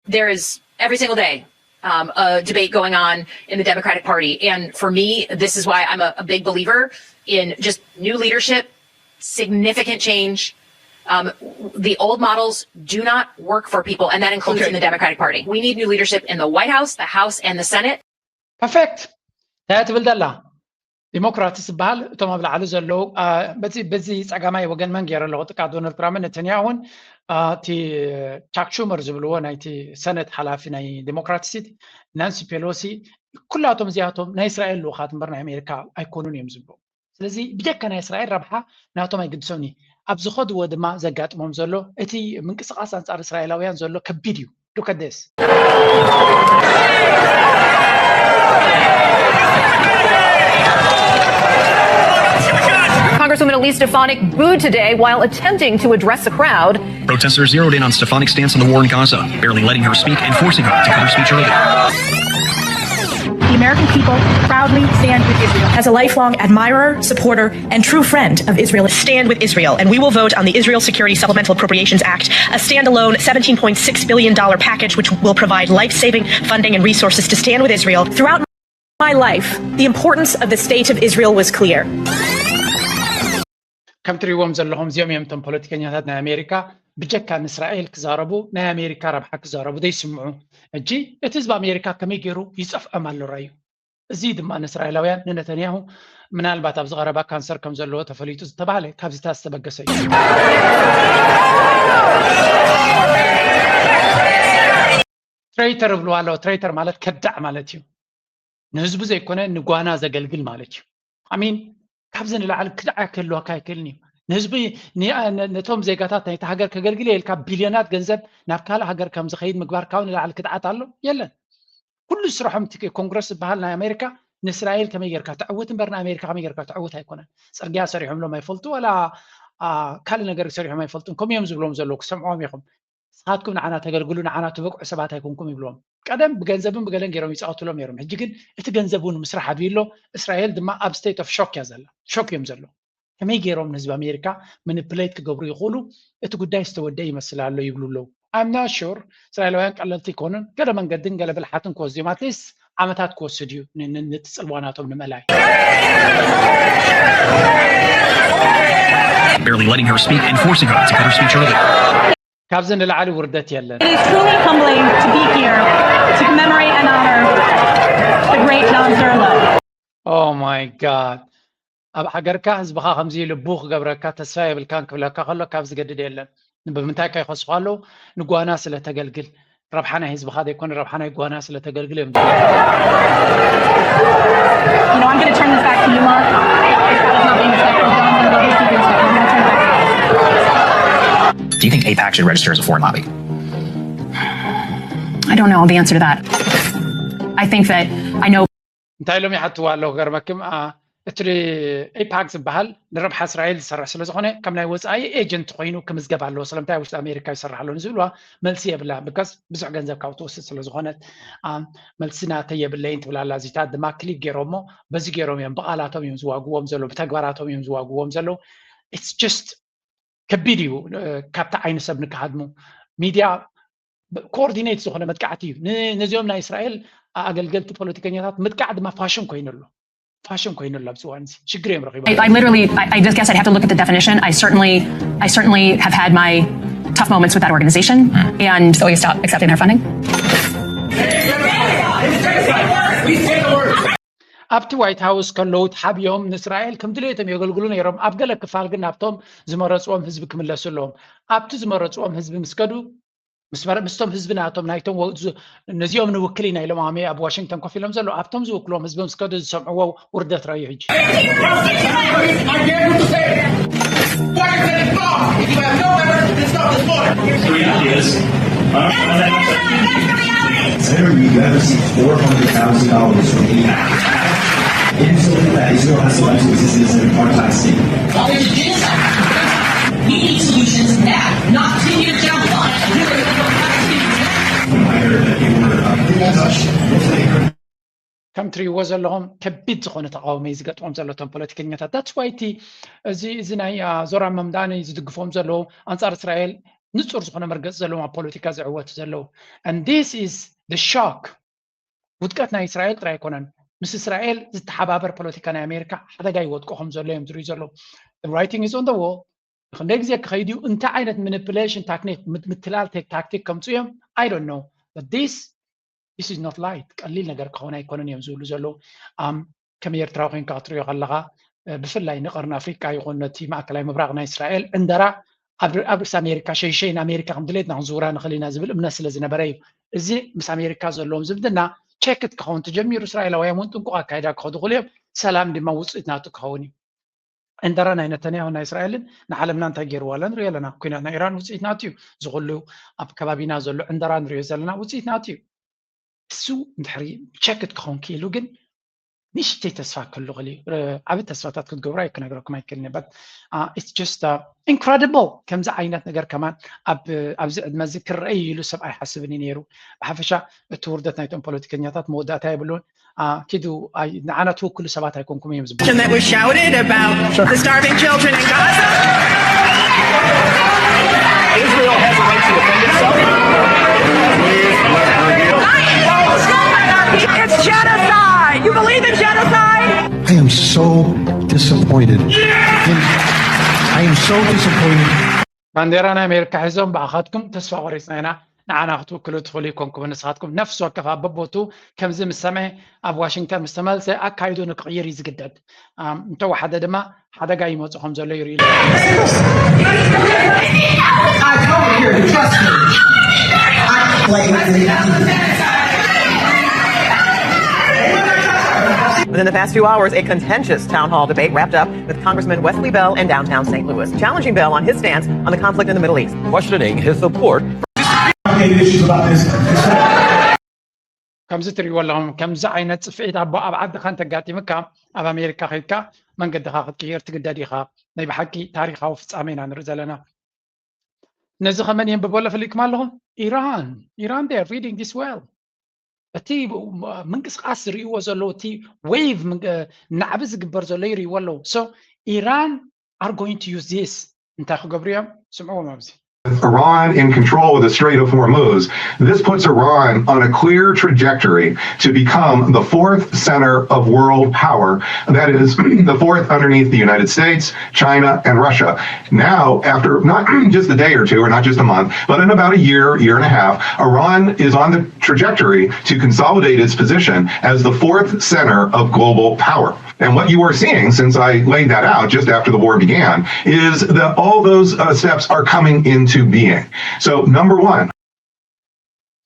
There is every single day um, a debate going on in the Democratic Party. And for me, this is why I'm a, a big believer in just new leadership, significant change. Um, the old models do not work for people, and that includes okay. in the Democratic Party. We need new leadership in the White House, the House, and the Senate. Perfect. እንታይ ትብል ዘላ ዲሞክራትስ ዝበሃል እቶም ኣብ ላዕሊ ዘለዉ በዚ በዚ ጸጋማይ ወገን መን ገይረ ኣለኹ ጥቃ ዶናልድ ትራምፕን ነተንያሁን እቲ ቻክ ሹመር ዝብልዎ ናይቲ ሰነት ሓላፊ ናይ ዲሞክራትስ ናንሲ ፔሎሲ ኩላቶም እዚኣቶም ናይ እስራኤል ልኡኻት እምበር ናይ ኣሜሪካ ኣይኮኑን እዮም ዝብሉ። ስለዚ ብጀካ ናይ እስራኤል ረብሓ ናቶም ኣይግድሶን እዩ። ኣብ ዝኸድዎ ድማ ዘጋጥሞም ዘሎ እቲ ምንቅስቃስ ኣንጻር እስራኤላውያን ዘሎ ከቢድ እዩ። Look at this. Congresswoman Elise Stefanik booed today while attempting to address a crowd. Protesters zeroed in on Stefanik's stance on the war in Gaza, barely letting her speak and forcing her to cut her speech early. The American people proudly stand with Israel. As a lifelong admirer, supporter, and true friend of Israel, stand with Israel, and we will vote on the Israel Security Supplemental Appropriations Act, a standalone seventeen point six billion dollar package which will provide life saving funding and resources to stand with Israel. Throughout my life, the importance of the State of Israel was clear. ከም ትሪእዎም ዘለኹም እዚኦም እዮም እቶም ፖለቲከኛታት ናይ ኣሜሪካ ብጀካ ንእስራኤል ክዛረቡ ናይ ኣሜሪካ ረብሓ ክዛረቡ ዘይስምዑ። ሕጂ እቲ ህዝቢ ኣሜሪካ ከመይ ገይሩ ይፀፍዖም ኣሎ ራዩ። እዚ ድማ ንእስራኤላውያን ንነተንያሁ ምናልባት ኣብዚ ቀረባ ካንሰር ከም ዘለዎ ተፈሊጡ ዝተባህለ ካብዚታት ዝተበገሰ እዩ። ትሬተር እብልዋ ኣለዎ። ትሬተር ማለት ከዳዕ ማለት እዩ። ንህዝቡ ዘይኮነ ንጓና ዘገልግል ማለት እዩ። ኣሚን ካብዚ ንላዕሊ ክድዓ ክህልወካ ኣይክእልን እዩ። ንህዝቢ ን- ን- ነቶም ዜጋታት ናይቲ ሃገር ከገልግል ኢልካ ቢልዮናት ገንዘብ ናብ ካልእ ሃገር ከም ዝኸይድ ምግባር ካብኡ ንላዕሊ ክድዓት ኣሎ? የለን። ኩሉ ስርሖም እቲ ኮንግረስ ዝበሃል ናይ ኣሜሪካ ንእስራኤል ከመይ ጌርካ ተዕውት እምበር ንኣሜሪካ ከመይ ጌርካ ተዕውት ኣይኮነን። ጽርግያ ሰሪሖምሎም ኣይፈልጡ፣ ዋላ ካልእ ነገር ሰሪሖም ኣይፈልጡን። ከምኡ እዮም ዝብሎም ዘለዉ፣ ክሰምዕዎም ኢኹም። ንስኻትኩም ንዓና ተገልግሉ፣ ንዓና ትበቅዑ ሰባት ኣይኮንኩም ይብልዎም። ቀደም ብገንዘብን ብገለን ገይሮም ይፃወትሎም ነይሮም። ሕጂ ግን እቲ ገንዘብ እውን ምስራሕ ኣብዩ ኣሎ። እስራኤል ድማ ኣብ ስቴት ኦፍ ሾክ እያ ዘላ፣ ሾክ እዮም ዘለዉ። ከመይ ገይሮም ንህዝቢ ኣሜሪካ ምኒፕሌት ክገብሩ ይኽእሉ? እቲ ጉዳይ ዝተወደአ ይመስል ኣሎ ይብሉ ኣለዉ። I'm not sure። እስራኤላውያን ቀለልቲ ኣይኮኑን። ገለ መንገድን ገለ ብልሓትን ክወስድ እዮም። ኣትሊስት ዓመታት ክወስድ እዩ ን- ን- ነቲ ጽልዋ ናቶም ንምእላይ። Barely letting her speak and forcing her to cut her speech early. ካብዚ ንላዕሊ ውርደት የለን። It is truly humbling to be here to commemorate and honor the great John Zerlo. Oh my God። ኣብ ሃገርካ ህዝብኻ ከምዚ ልቡ ክገብረካ ተስፋ የብልካን ክብለካ ከሎ ካብ ዝገድድ የለን። ብምንታይ ከ ይኸስኹ ኣለዉ? ንጓና ስለ ተገልግል፣ ረብሓ ናይ ህዝብኻ ዘይኮነ ረብሓ ናይ ጓና ስለ ተገልግል እዮም። You know, I'm going to turn this back to you, Mark. That was not being respectful. John Zerlo, please be respectful. I'm going to turn it back to you. Do you think AIPAC should register as a foreign lobby? I don't know the answer to that. I think that I know እንታይ ኢሎም ይሓትዋ ኣለዉ? ገርመክም እቲ ኤይፓክ ዝበሃል ንረብሓ እስራኤል ዝሰርሕ ስለ ዝኾነ ከም ናይ ወፃኢ ኤጀንት ኮይኑ ክምዝገብ ኣለዎ። ስለምንታይ ውሽጢ ኣሜሪካ ይሰርሕ ኣሎ ንዝብልዋ መልሲ የብላ። ብካስ ብዙሕ ገንዘብ ካብ ትወስድ ስለ ዝኾነት መልሲ ናተይ የብለይን ትብል ኣላ። እዚታት ድማ ክሊፕ ገይሮሞ በዚ ገይሮም እዮም ብቓላቶም እዮም ዝዋግዎም ዘለዉ፣ ብተግባራቶም እዮም ዝዋግዎም ዘለዉ። It's just ከቢድ እዩ። ካብቲ ዓይኒ ሰብ ንክሃድሙ ሚድያ ኮኦርዲኔት ዝኾነ መጥቃዕቲ እዩ። ነዚኦም ናይ እስራኤል ኣገልገልቲ ፖለቲከኛታት ምጥቃዕ ድማ ፋሽን ኮይኑ ኣሎ። ፋሽን ኮይኑ ኣሎ ኣብዚ እዋን እዚ ሽግር እዮም ረኺቦም። I, I literally, I, I just guess I'd have to look at the definition. I certainly, I certainly have had my tough moments with that organization, and so you stop accepting their funding. ኣብቲ ዋይት ሃውስ ከለዉ ተሓቢኦም ንእስራኤል ከም ድሌቶም የገልግሉ ነይሮም። ኣብ ገለ ክፋል ግን ናብቶም ዝመረፅዎም ህዝቢ ክምለሱ ኣለዎም። ኣብቲ ዝመረፅዎም ህዝቢ ምስ ከዱ ምስቶም ህዝቢ ናቶም ናይቶም ነዚኦም ንውክል ኢና ኢሎም ኣሜ ኣብ ዋሽንግተን ኮፍ ኢሎም ዘለዉ ኣብቶም ዝውክልዎም ህዝቢ ምስ ከዱ ዝሰምዕዎ ውርደት ረኣዩ። ሕጂ Senator, you never see four hundred thousand dollars from AIPAC. Insulin that Israel has to exist in apartheid state. We need solutions now, not ten years down the line. ከም ትሪእዎ ዘለኹም ከቢድ ዝኾነ ተቃውሞ እዩ ዝገጥሞም ዘሎ እቶም ፖለቲከኛታት። That's why እቲ እዚ እዚ ናይ ዞራን መምዳኒ ዝድግፎም ዘለዉ ኣንጻር እስራኤል ንጹር ዝኾነ መርገፂ ዘለዎም ኣብ ፖለቲካ ዝዕወቱ ዘለዉ። And this is the shock። ውድቀት ናይ እስራኤል ጥራይ ኣይኮነን፣ ምስ እስራኤል ዝተሓባበር ፖለቲካ ናይ ኣሜሪካ ሓደጋ ይወድቆ ከም ዘሎ እዮም ዝርእዩ ዘለዉ። Writing is on the wall። ክንደይ ግዜ ክኸይድ እዩ? እንታይ ዓይነት ማኒፕሌሽን ታክኒክ ምትላል ታክቲክ ከምፁ እዮም? I don't know. But this this is not light። ቀሊል ነገር ክኸውን ኣይኮነን እዮም ዝብሉ ዘለዉ። ከም ኤርትራዊ ኮይንካ ክትሪኦ ከለኻ ብፍላይ ንቀርኒ ኣፍሪቃ ይኹን ነቲ ማእከላይ ምብራቕ ናይ እስራኤል ዕንደራ ኣብ ርእሲ ኣሜሪካ ሸይሸይ ንኣሜሪካ ከም ድሌትና ክንዝውራ ንኽእል ኢና ዝብል እምነት ስለ ዝነበረ እዩ። እዚ ምስ ኣሜሪካ ዘለዎም ዝምድና ቸክት ክኸውን ተጀሚሩ እስራኤላውያን እውን ጥንቁቕ ኣካይዳ ክኸዱ ክእሉ እዮም። ሰላም ድማ ውፅኢት ናቱ ክኸውን እዩ። ዕንደራ ናይ ነተንያሁ ናይ እስራኤልን ንዓለምና እንታይ ገይርዋ ኣላ ንሪኦ ኣለና። ኩናት ናይ ኢራን ውፅኢት ናቱ እዩ። ዝኹሉ ኣብ ከባቢና ዘሎ ዕንደራ ንሪኦ ዘለና ውፅኢት ናቱ እዩ። እሱ እንድሕሪ ቸክት ክኸውን ክኢሉ ግን ንእሽተይ ተስፋ ክህሉ ክእል እዩ። ዓቢ ተስፋታት ክትገብሩ ኣይ ክነግረኩም ኣይክእልን እየ። But it's just incredible ከምዚ ዓይነት ነገር ከማን ኣብዚ ዕድመ እዚ ክረአ እዩ ኢሉ ሰብ ኣይሓስብን እዩ ነይሩ። ብሓፈሻ እቲ ውርደት ናይቶም ፖለቲከኛታት መወዳእታ የብሉን። ኪዱ ንዓና ትውክሉ ሰባት ኣይኮንኩም እዮም ዝበሉ። That was shouted about the starving children in Gaza. Israel has a right to defend itself. It's genocide! You believe in genocide? I am so disappointed. In, I am so disappointed. ባንዴራ ናይ ኣሜሪካ ሒዞም ብኣኻትኩም ተስፋ ቆሪፅና ኢና፣ ንዓና ክትውክሉ ትኽእሉ ይኮንኩም። ንስኻትኩም ነፍሲ ወከፍ ኣብ በቦቱ ከምዚ ምስ ሰምዐ ኣብ ዋሽንግተን ምስ ተመልሰ ኣካይዱ ንክቕይር እዩ ዝግደድ። እንተወሓደ ድማ ሓደጋ ይመፁ ከም ዘሎ ይርእዩ። In the past few hours, a contentious town hall debate wrapped up with Congressman Wesley Bell in downtown Saint Louis, challenging Bell on his stance on the conflict in the Middle East. Questioning his support. ከምዚ ትሪእዎ ኣለኹም። ከምዚ ዓይነት ፅፍዒት ኣቦ ኣብ ዓድኻ እንተጋጢምካ ኣብ ኣሜሪካ ከይድካ መንገድኻ ክትቅይር ትግደድ ኢኻ። ናይ ብሓቂ ታሪኻዊ ፍፃሜ ኢና ንርኢ ዘለና። ነዚ ከመን የንብቦ ኣሎ ፈሊጥኩም ኣለኹም? ኢራን ኢራን ር reading this well። እቲ ምንቅስቃስ ዝርእይዎ ዘለዉ እቲ wave ናዕቢ ዝግበር ዘሎ ይርእይዎ ኣለዉ። So ኢራን are going to use this እንታይ ክገብሩ እዮም? ስምዕዎም ኣብዚ Iran in control of the Strait of Hormuz, this puts Iran on a clear trajectory to become the fourth center of world power. That is, the fourth underneath the United States, China, and Russia. Now, after not just a day or two, or not just a month, but in about a year, year and a half, Iran is on the trajectory to consolidate its position as the fourth center of global power. And what you are seeing, since I laid that out just after the war began, is that all those uh, steps are coming into being. So, number one,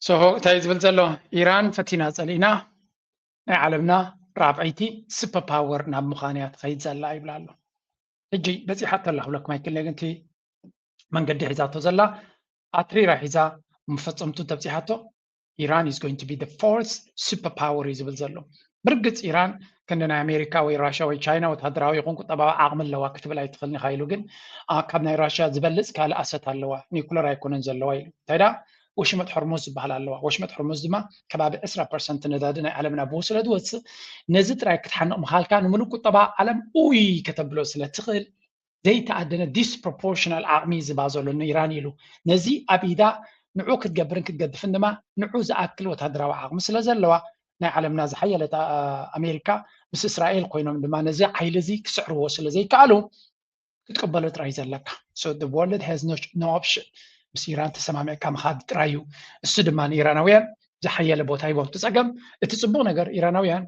so እንታይ ዝብል ዘሎ? ኢራን ፈቲና ጸሊእና ናይ ዓለምና ራብዐይቲ super power ናብ ምዃን እያ ትኸይድ ዘላ ይብላ ኣሎ። ሕጂ በፂሓቶ ኣላ ክብለኩም ኣይክእልን፣ ግን እቲ መንገዲ ሒዛቶ ዘላ ኣትሪራ ሒዛ መፈፀምቱ ተብፂሓቶ ኢራን is going to be the fourth super power እዩ ዝብል ዘሎ። ብርግፅ ኢራን ክንዲ ናይ ኣሜሪካ ወይ ራሽያ ወይ ቻይና ወታደራዊ ይኹን ቁጠባዊ ዓቕሚ ኣለዋ ክትብል ኣይትኽእልን ኢኻ ኢሉ፣ ግን ካብ ናይ ራሽያ ዝበልፅ ካልእ ኣሰት ኣለዋ፣ ኒኩለር ኣይኮነን ዘለዋ ኢሉ። እንታይ ደኣ ወሽመጥ ሆርሙዝ ዝበሃል ኣለዋ። ወሽመጥ ሆርሙዝ ድማ ከባቢ ዕስራ ፐርሰንት ነዳዲ ናይ ዓለምና ብኡ ስለ ዝወፅእ ነዚ ጥራይ ክትሓንቕ ምኻልካ ንምሉእ ቁጠባ ዓለም ኡይ ከተብሎ ስለ ትኽእል ዘይተኣደነ disproportional ዓቕሚ ዝባ ዘሎ ንኢራን ኢሉ። ነዚ ኣብ ኢዳ ንዑ ክትገብርን ክትገድፍን ድማ ንዑ ዝኣክል ወታደራዊ ዓቕሚ ስለ ዘለዋ ናይ ዓለምና ዝሓየለት ኣሜሪካ ምስ እስራኤል ኮይኖም ድማ ነዚ ሓይሊ እዚ ክስዕርዎ ስለ ዘይከኣሉ ክትቅበሎ ጥራይ ዘለካ። So the world has no option። ምስ ኢራን ተሰማሚዕካ ምኻድ ጥራይ እዩ። እሱ ድማ ንኢራናውያን ዝሓየለ ቦታ ሂቦም። እቲ ፀገም እቲ ፅቡቕ ነገር ኢራናውያን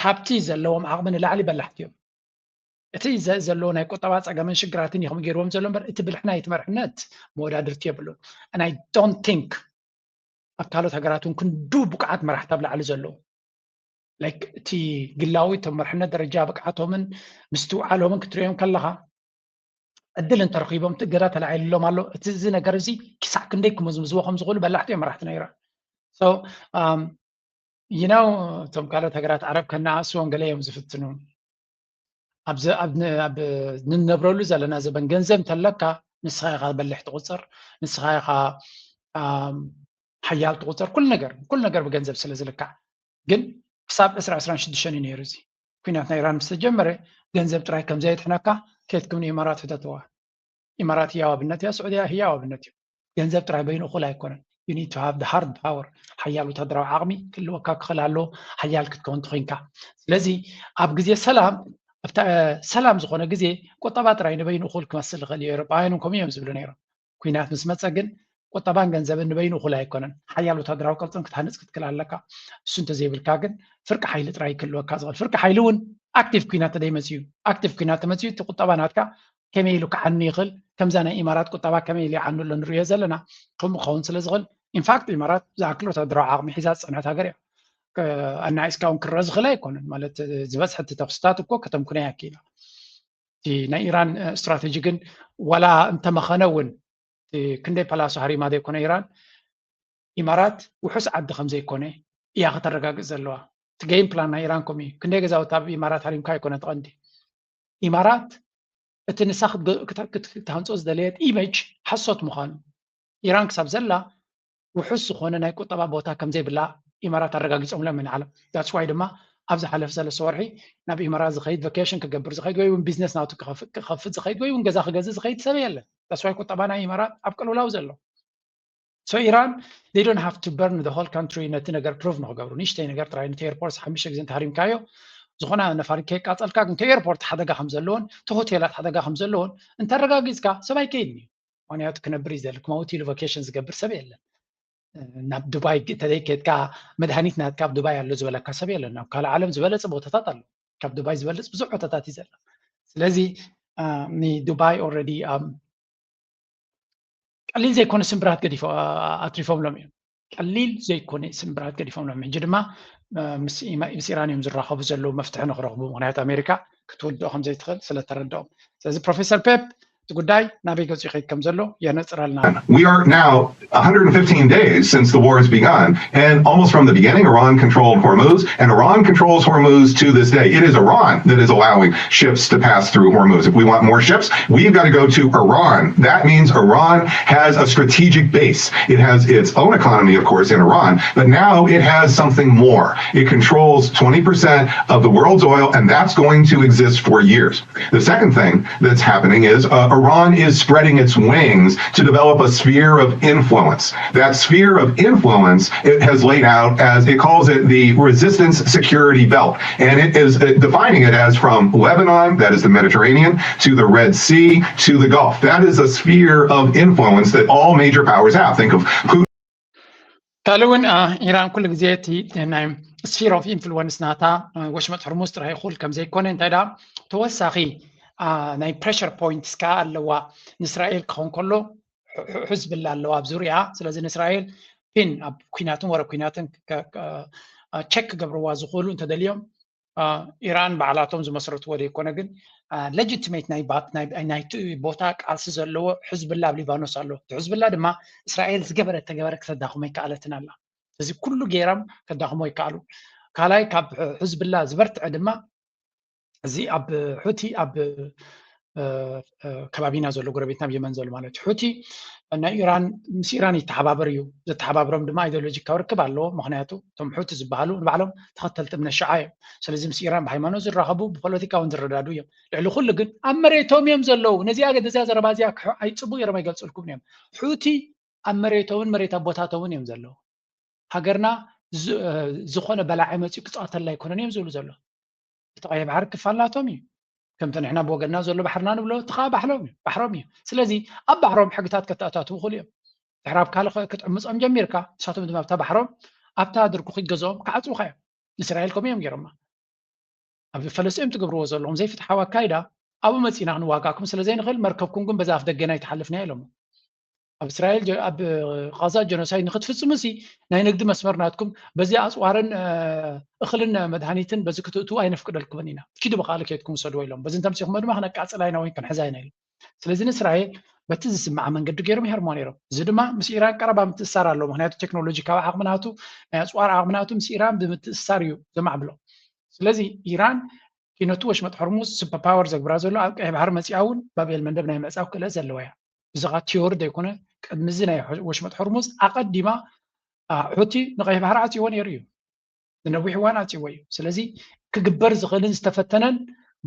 ካብቲ ዘለዎም ዓቕሚ ንላዕሊ በላሕቲ እዮም። እቲ ዘለዎ ናይ ቁጠባ ፀገምን ሽግራትን ይኹም ገይርዎም ዘሎ እምበር እቲ ብልሕና እቲ መርሕነት መወዳድርቲ የብሉን። And I don't think ኣብ ካልኦት ሃገራት እውን ክንዱ ብቅዓት መራሕቲ ኣብ ላዕሊ ዘለዉ like እቲ ግላዊ እቶም መርሕነት ደረጃ ብቅዓቶምን ምስትውዓሎምን ክትሪኦም ከለኻ ዕድል እንተረኺቦም እቲ እገዳ ተላዒልሎም ኣሎ። እቲ እዚ ነገር እዚ ክሳዕ ክንደይ ክምዝምዝዎ ከም ዝኽእሉ በላሕቲ እዮም መራሕቲ ናይ ኢራን። So you know እቶም ካልኦት ሃገራት ዓረብ ከነኣእስዎም ገለ እዮም ዝፍትኑ። ኣብዚ ኣብ ንነብረሉ ዘለና ዘበን ገንዘብ እንተለካ ንስኻ ኢኻ በሊሕ ትቑፀር፣ ንስኻ ኢኻ ሓያል ትቑፀር። ኩሉ ነገር ኩሉ ነገር ብገንዘብ ስለ ዝልካዕ ግን ክሳብ ዕስራ ዕስራን ሽዱሽተን እዩ ነይሩ። እዚ ኩናት ናይ ኢራን ምስ ተጀመረ ገንዘብ ጥራይ ከም ዘየድሕነካ ከይድኩም ንኢማራት ሕተትዋ። ኢማራት ህያው ኣብነት እያ፣ ስዑድያ ህያው ኣብነት እዩ። ገንዘብ ጥራይ በይኑ እኹል ኣይኮነን። You need to have the hard power፣ ሓያል ወታደራዊ ዓቕሚ ክህልወካ ክኽእል ኣለዎ፣ ሓያል ክትከውን ተኾይንካ። ስለዚ ኣብ ግዜ ሰላም ኣብታ ሰላም ዝኾነ ግዜ ቁጠባ ጥራይ ንበይኑ እኹል ክመስል ይኽእል እዩ። ኤውሮጳውያን እውን ከምኡ እዮም ዝብሉ ነይሮም። ኩናት ምስ መፀ ግን ቁጠባን ገንዘብን ንበይኑ እኹል ኣይኮነን። ሓያል ወታደራዊ ቅርፅን ክትሃንፅ ክትክእል ኣለካ። እሱ እንተዘይብልካ ግን ፍርቂ ሓይሊ ጥራይ ክህልወካ ዝኽእል። ፍርቂ ሓይሊ እውን ኣክቲቭ ኩናት ተደይመፅኡ ኣክቲቭ ኩናት ተመፅኡ እቲ ቁጠባ ናትካ ከመይ ኢሉ ክዓኑ ይኽእል? ከምዛ ናይ ኢማራት ቁጠባ ከመይ ኢሉ ይዓኑ ኣሎ ንሪኦ ዘለና። ከምኡ ክኸውን ስለ ዝኽእል ኢንፋክት ኢማራት ዝኣክል ወታደራዊ ዓቕሚ ሒዛ ዝፀንሐት ሃገር እያ። ኣናዒስካ እውን ክረአ ዝኽእል ኣይኮነን። ማለት ዝበዝሐ እቲ ተኽስታት እኮ ከተምኩነያ ክኢላ። እቲ ናይ ኢራን ስትራተጂ ግን ዋላ እንተመኸነ እውን ክንደይ ፓላሶ ሃሪማ ዘይኮነ ኢራን ኢማራት ውሑስ ዓዲ ከም ዘይኮነ እያ ከተረጋግፅ ዘለዋ። እቲ game plan ናይ ኢራን ከምኡ እዩ። ክንደይ ገዛውቲ ኣብ ኢማራት ሃሪምካ ኣይኮነ እቲ ቀንዲ። ኢማራት እቲ ንሳ ክትሃንፆ ዝደለየት ኢመጅ ሓሶት ምዃኑ ኢራን ክሳብ ዘላ ውሑስ ዝኾነ ናይ ቁጠባ ቦታ ከም ዘይብላ ኢማራት ኣረጋጊፆምሎም ንዓለም። That's why ድማ ኣብ ዝሓለፈ ሰለስተ ወርሒ ናብ ኢማራት ዝኸይድ ቫኬሽን ክገብር ዝኸይድ ወይ እውን ቢዝነስ ናቱ ክኸፍት ዝኸይድ ወይ እውን ገዛ ክገዝእ ዝኸይድ ሰብ የለን። That's why ቁጠባ ናይ ኢማራት ኣብ ቅልውላው ዘሎ። So ኢራን they don't have to burn the whole country ነቲ ነገር ፕሩቭ ንክገብሩ ንእሽተይ ነገር ጥራይ ነቲ ኤርፖርት ሓሙሽተ ግዜ እንተሃሪምካዮ ዝኾነ ነፋሪት ከየቃፀልካ ግን እቲ ኤርፖርት ሓደጋ ከም ዘለዎን እቲ ሆቴላት ሓደጋ ከም ዘለዎን እንተረጋጊፅካ ሰብ ኣይከይድን እዩ። ምክንያቱ ክነብር እዩ ዘለ ክመውት ኢሉ ቫኬሽን ዝገብር ሰብ የለን። ናብ ዱባይ ተዘይከድካ መድሃኒት ናትካ ኣብ ዱባይ ኣሎ ዝበለካ ሰብ የለን። ናብ ካልእ ዓለም ዝበለፀ ቦታታት ኣሎ። ካብ ዱባይ ዝበልፅ ብዙሕ ቦታታት እዩ ዘሎ። ስለዚ ንዱባይ ኦልሬዲ ቀሊል ዘይኮነ ስምብራት ገዲፎ ኣትሪፎምሎም እዮም። ቀሊል ዘይኮነ ስምብራት ገዲፎም ሎም ሕጂ ድማ ምስ ኢራን እዮም ዝራኸቡ ዘለዉ መፍትሒ ንክረኽቡ። ምክንያቱ ኣሜሪካ ክትውድኦ ከም ዘይትኽእል ስለተረድኦም። ስለዚ ፕሮፌሰር ፔፕ እቲ ጉዳይ ናበይ ገጹ ይኸይድ ከም ዘሎ የነጽረልና። We are now one hundred fifteen days since the war has begun, and almost from the beginning, Iran controlled Hormuz, and Iran controls Hormuz to this day. It is Iran that is allowing ships to pass through Hormuz. If we want more ships, we've got to go to Iran. That means Iran has a strategic base. It has its own economy, of course, in Iran, but now it has something more. It controls twenty percent of the world's oil, and that's going to exist for years. The second thing that's happening is uh, Iran is spreading its wings to develop a sphere of influence. That sphere of influence, it has laid out as it calls it the resistance security belt. And it is uh, defining it as from Lebanon, that is the Mediterranean, to the Red Sea, to the Gulf. That is a sphere of influence that all major powers have. Think of Putin. ካልእ እውን ኢራን ኩሉ ግዜ እቲ ናይ sphere of influence ናታ ወሽመጥ ሕርሙዝ ጥራይ ይኹል ከም ዘይኮነ እንታይ ደኣ ተወሳኺ ናይ pressure points ከኣ ኣለዋ። ንእስራኤል ክኸውን ከሎ ሕዝብላ ኣለዋ ኣብ ዙሪያ። ስለዚ ንእስራኤል ፒን ኣብ ኩናትን ወረ ኩናትን check ክገብርዋ ዝኽእሉ እንተደልዮም ኢራን ባዕላቶም ዝመስረትዎ ዘይኮነ ግን legitimate ናይ ናይቲ ቦታ ቃልሲ ዘለዎ ሕዝብላ ኣብ ሊባኖስ ኣሎ። እቲ ሕዝብላ ድማ እስራኤል ዝገበረ ተገበረ ክተዳኽሞ ይከኣለትን ኣላ። እዚ ኩሉ ገይሮም ከዳኽሞ ይከኣሉ። ካልኣይ ካብ ሕዝብላ ዝበርትዐ ድማ እዚ ኣብ ሑቲ ኣብ ከባቢና ዘሎ ጎረቤትና ኣብ የመን ዘሎ ማለት እዩ። ሑቲ ናይ ኢራን ምስ ኢራን ይተሓባበር እዩ። ዘተሓባብሮም ድማ ideological ርክብ ኣለዎ። ምክንያቱ እቶም ሑቲ ዝበሃሉ ንባዕሎም ተኸተልቲ እምነት ሽዓ እዮም። ስለዚ ምስ ኢራን ብሃይማኖት ዝራኸቡ ብፖለቲካ እውን ዝረዳዱ እዮም። ልዕሊ ኩሉ ግን ኣብ መሬቶም እዮም ዘለዉ። ነዚኣ ነዚኣ ዘረባ እዚኣ ኣይፅቡ ገይሮም ኣይገልፅልኩም እዮም። ሑቲ ኣብ መሬቶምን መሬት ኣቦታቶምን እዮም ዘለዉ። ሃገርና ዝኾነ በላዒ መፂኡ ክፃወተላ ኣይኮነን እዮም ዝብሉ ዘሎ። እቲ ቀይሕ ባሕሪ ክፋል ናቶም እዩ። ከምቲ ንሕና ብወገንና ዘሎ ባሕርና ንብሎ እቲ ከዓ ባሕሎም እዩ ባሕሮም እዩ። ስለዚ ኣብ ባሕሮም ሕግታት ከተኣታትዉ ይኽእሉ እዮም። ድሕሪ ኣብ ካልእ ክትዕምፆም ጀሚርካ ንሳቶም ድማ ኣብታ ባሕሮም ኣብታ ድርኩኺት ገዝኦም ክዓፅዉካ እዮም። ንእስራኤል ከምኡ እዮም ገይሮማ። ኣብ ፈለስጢን ትገብርዎ ዘለኹም ዘይፍትሓዊ ኣካይዳ ኣብኡ መፂና ክንዋጋእኩም ስለ ዘይንኽእል መርከብኩም ግን በዛ ኣፍ ደገና ኣይትሓልፍን እያ ኢሎሞ። ኣብ እስራኤል ኣብ ቃዛ ጀኖሳይድ ንክትፍፅሙ ሲ ናይ ንግዲ መስመር ናትኩም በዚ ኣፅዋርን እኽልን መድሃኒትን በዚ ክትእትዉ ኣይነፍቅደልኩምን ኢና። ኪዱ ብካልእ ከይድኩም ውሰድዎ ኢሎም። በዚ እንተምሲኹሞ ድማ ክነቃፅላ ኢና ወይ ክንሕዛ ኢና ኢሎም። ስለዚ ንእስራኤል በቲ ዝስምዓ መንገዲ ገይሮም ይሃርሞ ነይሮም። እዚ ድማ ምስ ኢራን ቀረባ ምትእሳር ኣለዎ። ምክንያቱ ቴክኖሎጂካዊ ዓቕሚ ናቱ ናይ ኣፅዋር ዓቕሚ ናቱ ምስ ኢራን ብምትእሳር እዩ ዘማዕብሎ። ስለዚ ኢራን ነቲ ወሽመጥ ሆርሙዝ super power ዘግብራ ዘሎ ኣብ ቀይሕ ባሕሪ መፂኣ እውን ባብ ኤልመንደብ ናይ ምዕፃው ክእለት ዘለዋ እያ። እዚ ከዓ ቲዮሪ ዘይኮነ ቅድሚ እዚ ናይ ወሽመጥ ሆርሙዝ ኣቐዲማ ሑቲ ንቀይሕ ባሕሪ ዓፂዎ ነይሩ እዩ። ንነዊሕ እዋን ዓፂዎ እዩ። ስለዚ ክግበር ዝኽእልን ዝተፈተነን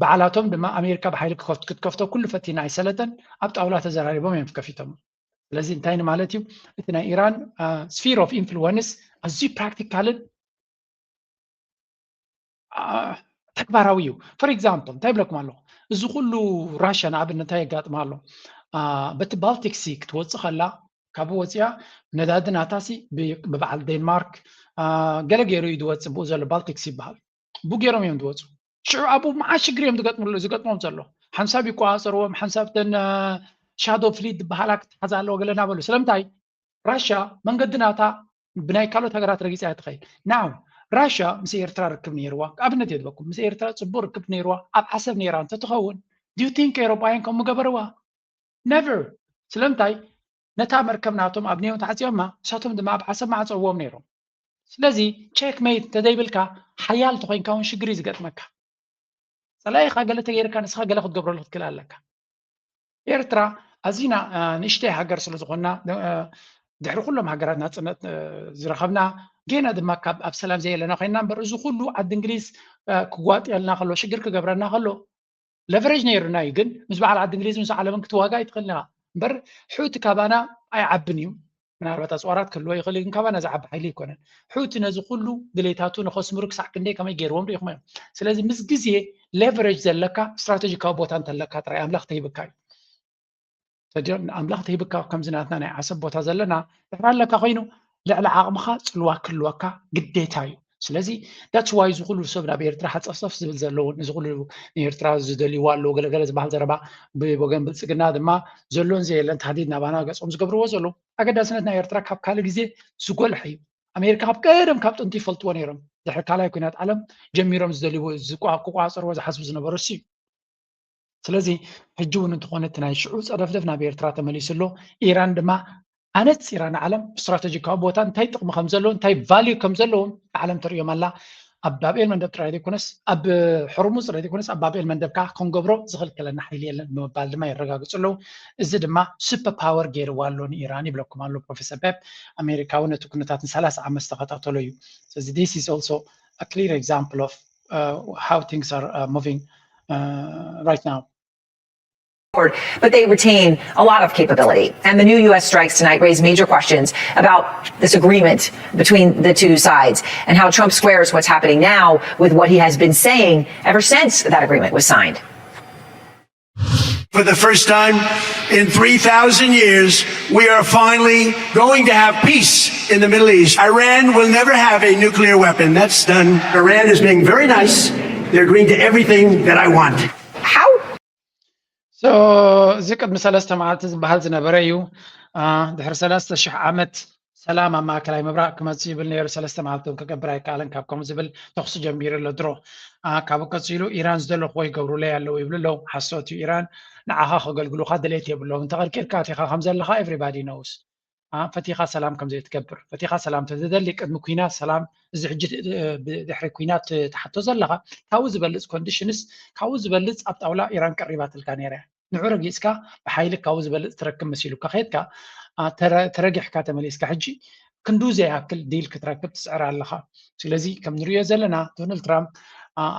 ባዕላቶም ድማ ኣሜሪካ ብሓይሊ ክትከፍቶ ኩሉ ፈቲና ኣይሰለጠን ኣብ ጣውላ ተዘራሪቦም እዮም ከፊቶም። ስለዚ እንታይ ንማለት እዩ እቲ ናይ ኢራን sphere of influence ኣዝዩ ፕራክቲካልን ተግባራዊ እዩ። For example እንታይ ይብለኩም ኣለኹ፣ እዚ ኩሉ ራሽያ ንኣብነት እንታይ የጋጥማ ኣሎ፣ በቲ ባልቲክ ሲ ክትወፅእ ከላ ካብኡ ወፂኣ ነዳዲ ናታሲ ብበዓል ዴንማርክ ገለ ገይሩ እዩ ዝወፅእ። ብኡ ዘሎ ባልቲክ ሲ ይበሃል። ብኡ ገይሮም እዮም ዝወፁ። ሽዑ ኣብኡ መዓት ሽግር እዮም ዝገጥምሉ ዝገጥሞም ዘሎ። ሓንሳብ ይቆፃፀርዎም፣ ሓንሳብ ተን ሻዶ ፍሊት ዝበሃላ ክትሓዛ ኣለዎ ገለ እናበሉ። ስለምንታይ ራሽያ መንገዲ ናታ ብናይ ካልኦት ሃገራት ረጊፃ እያ ትኸይድ። ናው ራሽያ ምስ ኤርትራ ርክብ ነይርዋ። ኣብነት የድበኩም ምስ ኤርትራ ፅቡቅ ርክብ ነይርዋ። ኣብ ዓሰብ ነይራ እንተትኸውን do you think ኤሮጳውያን ከም ምገበርዋ? Never። ስለምንታይ ነታ መርከብ ናቶም ኣብ ኔው ተዓፂዮማ ንሳቶም ድማ ኣብ ዓሰብ ማዕፀዎም ነይሮም። ስለዚ ቼክ ሜት እንተዘይብልካ ሓያል ተኮይንካ እውን ሽግር እዩ ዝገጥመካ። ፀላኢኻ ገለ ተገይርካ ንስኻ ገለ ክትገብረሉ ክትክእል ኣለካ። ኤርትራ ኣዚና ንእሽተይ ሃገር ስለ ዝኾንና ድሕሪ ኩሎም ሃገራት ናፅነት ዝረኸብና ጌና ድማ ካብ ኣብ ሰላም ዘየለና ኮይንና እምበር እዚ ኩሉ ዓዲ እንግሊዝ ክጓጥየልና ከሎ ሽግር ክገብረና ከሎ ለቨሬጅ ነይሩና እዩ። ግን ምስ በዓል ዓዲ እንግሊዝ ምስ ዓለምን ክትዋጋ ኣይትኽእልና እምበር ሑቲ ካባና ኣይዓብን እዩ። ምናልባት ኣፅዋራት ክህልዎ ይኽእል ግን ካባና ዝዓቢ ሓይሊ ኣይኮነን። ሑቲ ነዚ ኩሉ ድሌታቱ ንኸስምሩ ክሳዕ ክንደይ ከመይ ገይርዎም ርኢኹም እዮም። ስለዚ ምስ ግዜ ሌቨሬጅ ዘለካ ስትራቴጂካዊ ቦታ እንተለካ ጥራይ ኣምላኽ ተሂብካ እዩ። ኣምላኽ ተሂብካ ከምዚ ናትና ናይ ዓሰብ ቦታ ዘለና ድሕሪ ኣለካ ኮይኑ ልዕሊ ዓቕምኻ ፅልዋ ክህልወካ ግዴታ እዩ። ስለዚ that's why እዚ ኩሉ ሰብ ናብ ኤርትራ ሓፀፍፀፍ ዝብል ዘለውን እዚ ኩሉ ንኤርትራ ዝደልይዋ ኣለዉ ገለገለ ዝበሃል ዘረባ ብወገን ብልፅግና ድማ ዘሎን ዘየለን ታህዲድ ናባና ገፆም ዝገብርዎ ዘለዉ። ኣገዳስነት ናይ ኤርትራ ካብ ካልእ ግዜ ዝጎልሐ እዩ። ኣሜሪካ ካብ ቀደም ካብ ጥንቲ ይፈልጥዎ ነይሮም። ድሕሪ ካልኣይ ኩናት ዓለም ጀሚሮም ዝደልይዎ ዝቋ- ክቋፀርዎ ዝሓስቡ ዝነበሩ እሱ እዩ። ስለዚ ሕጂ እውን እንተኾነ እቲ ናይ ሽዑ ፀደፍደፍ ናብ ኤርትራ ተመሊሱ ኣሎ። ኢራን ድማ ኣነፂራ ንዓለም ስትራተጂካዊ ቦታ እንታይ ጥቕሚ ከም ዘለዎ እንታይ ቫልዩ ከም ዘለዎም ንዓለም ተርእዮም ኣላ። ኣብ ባብኤል መንደብ ጥራይ ዘይኮነስ ኣብ ሕርሙዝ ጥራይ ዘይኮነስ ኣብ ባብኤል መንደብ ከዓ ክንገብሮ ዝኽልክለና ሓይሊ የለን ብምባል ድማ የረጋግፁ ኣለዉ። እዚ ድማ ሱፐር ፓወር ገይርዋ ኣሎ ንኢራን ይብለኩም ኣሎ ፕሮፌሰር ፔፕ። ኣሜሪካ እውን ነቲ ኩነታት ንሰላሳ ዓመት ዝተኸታተሎ እዩ። ስለዚ this is also a clear example of uh, how things are uh, moving uh, right now. But they retain a lot of capability. And the new U S strikes tonight raise major questions about this agreement between the two sides and how Trump squares what's happening now with what he has been saying ever since that agreement was signed. For the first time in three thousand years, we are finally going to have peace in the Middle East. Iran will never have a nuclear weapon. That's done. Iran is being very nice. They're agreeing to everything that I want. How? So እዚ ቅድሚ ሰለስተ መዓልቲ ዝበሃል ዝነበረ እዩ። ድሕሪ ሰለስተ ሽሕ ዓመት ሰላም ኣብ ማእከላይ ምብራቕ ክመጽእ ይብል ነይሩ። ሰለስተ መዓልቲ እውን ክገብር ኣይከኣለን ካብ ከምኡ ዝብል ተኹሲ ጀሚሩ ኣሎ ድሮ። ካብ ቀጺሉ ኢራን ዝደለኽዎ ይገብሩለይ ኣለዉ ይብሉ ኣለዉ። ሓሶት እዩ። ኢራን ንዓኻ ከገልግሉኻ ድሌት የብሎም። እንተቐልቂልካ ኣቲኻ ከም ዘለኻ everybody knows። ፈቲኻ ሰላም ከም ዘይትገብር ፈቲኻ ሰላም ተደሊ ቅድሚ ኩናት ሰላም እዚ ሕጂ ድሕሪ ኩናት ትሓቶ ዘለኻ ካብኡ ዝበልፅ ኮንዲሽንስ ካብኡ ዝበልፅ ኣብ ጣውላ ኢራን ቀሪባትልካ ነይራ እያ። ንዑ ረጊፅካ ብሓይሊ ካብኡ ዝበልፅ ትረክብ መሲሉካ ከድካ ተረጊሕካ ተመሊስካ ሕጂ ክንዱ ዘይኣክል ዲል ክትረክብ ትፅዕር ኣለኻ። ስለዚ ከም ንሪኦ ዘለና ዶናልድ ትራምፕ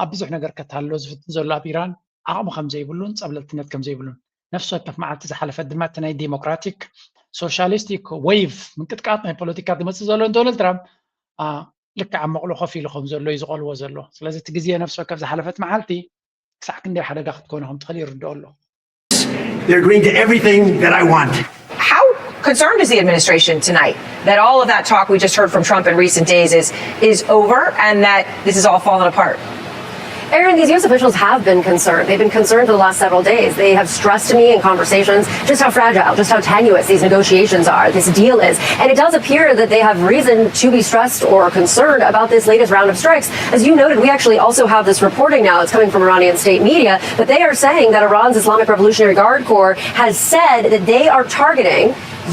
ኣብ ብዙሕ ነገር ከታልሎ ዝፍትን ዘሎ ኣብ ኢራን ዓቕሚ ከም ዘይብሉን ፀብለልትነት ከም ዘይብሉን ነፍሲ ወከፍ መዓልቲ ዝሓለፈት ድማ እቲ ናይ ዴሞክራቲክ ሶሻሊስቲክ ዌይቭ ምንቅጥቃጥ ናይ ፖለቲካ ዝመፅእ ዘሎ ዶናልድ ትራምፕ ልክዕ ኣብ መቕሎ ኮፍ ኢሉ ከም ዘሎ እዩ ዝቐልዎ ዘሎ። ስለዚ እቲ ግዜ ነፍሲ ወከፍ ዝሓለፈት መዓልቲ ክሳዕ ክንደይ ሓደጋ ክትኮነ ከም ትኽእል ይርድኦ ኣሎ። They're agreeing to everything that I want. How concerned is the administration tonight that all of that talk we just heard from Trump in recent days is, is over and that this is all falling apart? Aaron, these U S officials have been concerned. They've been concerned for the last several days. They have stressed to me in conversations just how fragile, just how tenuous these negotiations are, this deal is. And it does appear that they have reason to be stressed or concerned about this latest round of strikes. As you noted, we actually also have this reporting now. It's coming from Iranian state media, but they are saying that Iran's Islamic Revolutionary Guard Corps has said that they are targeting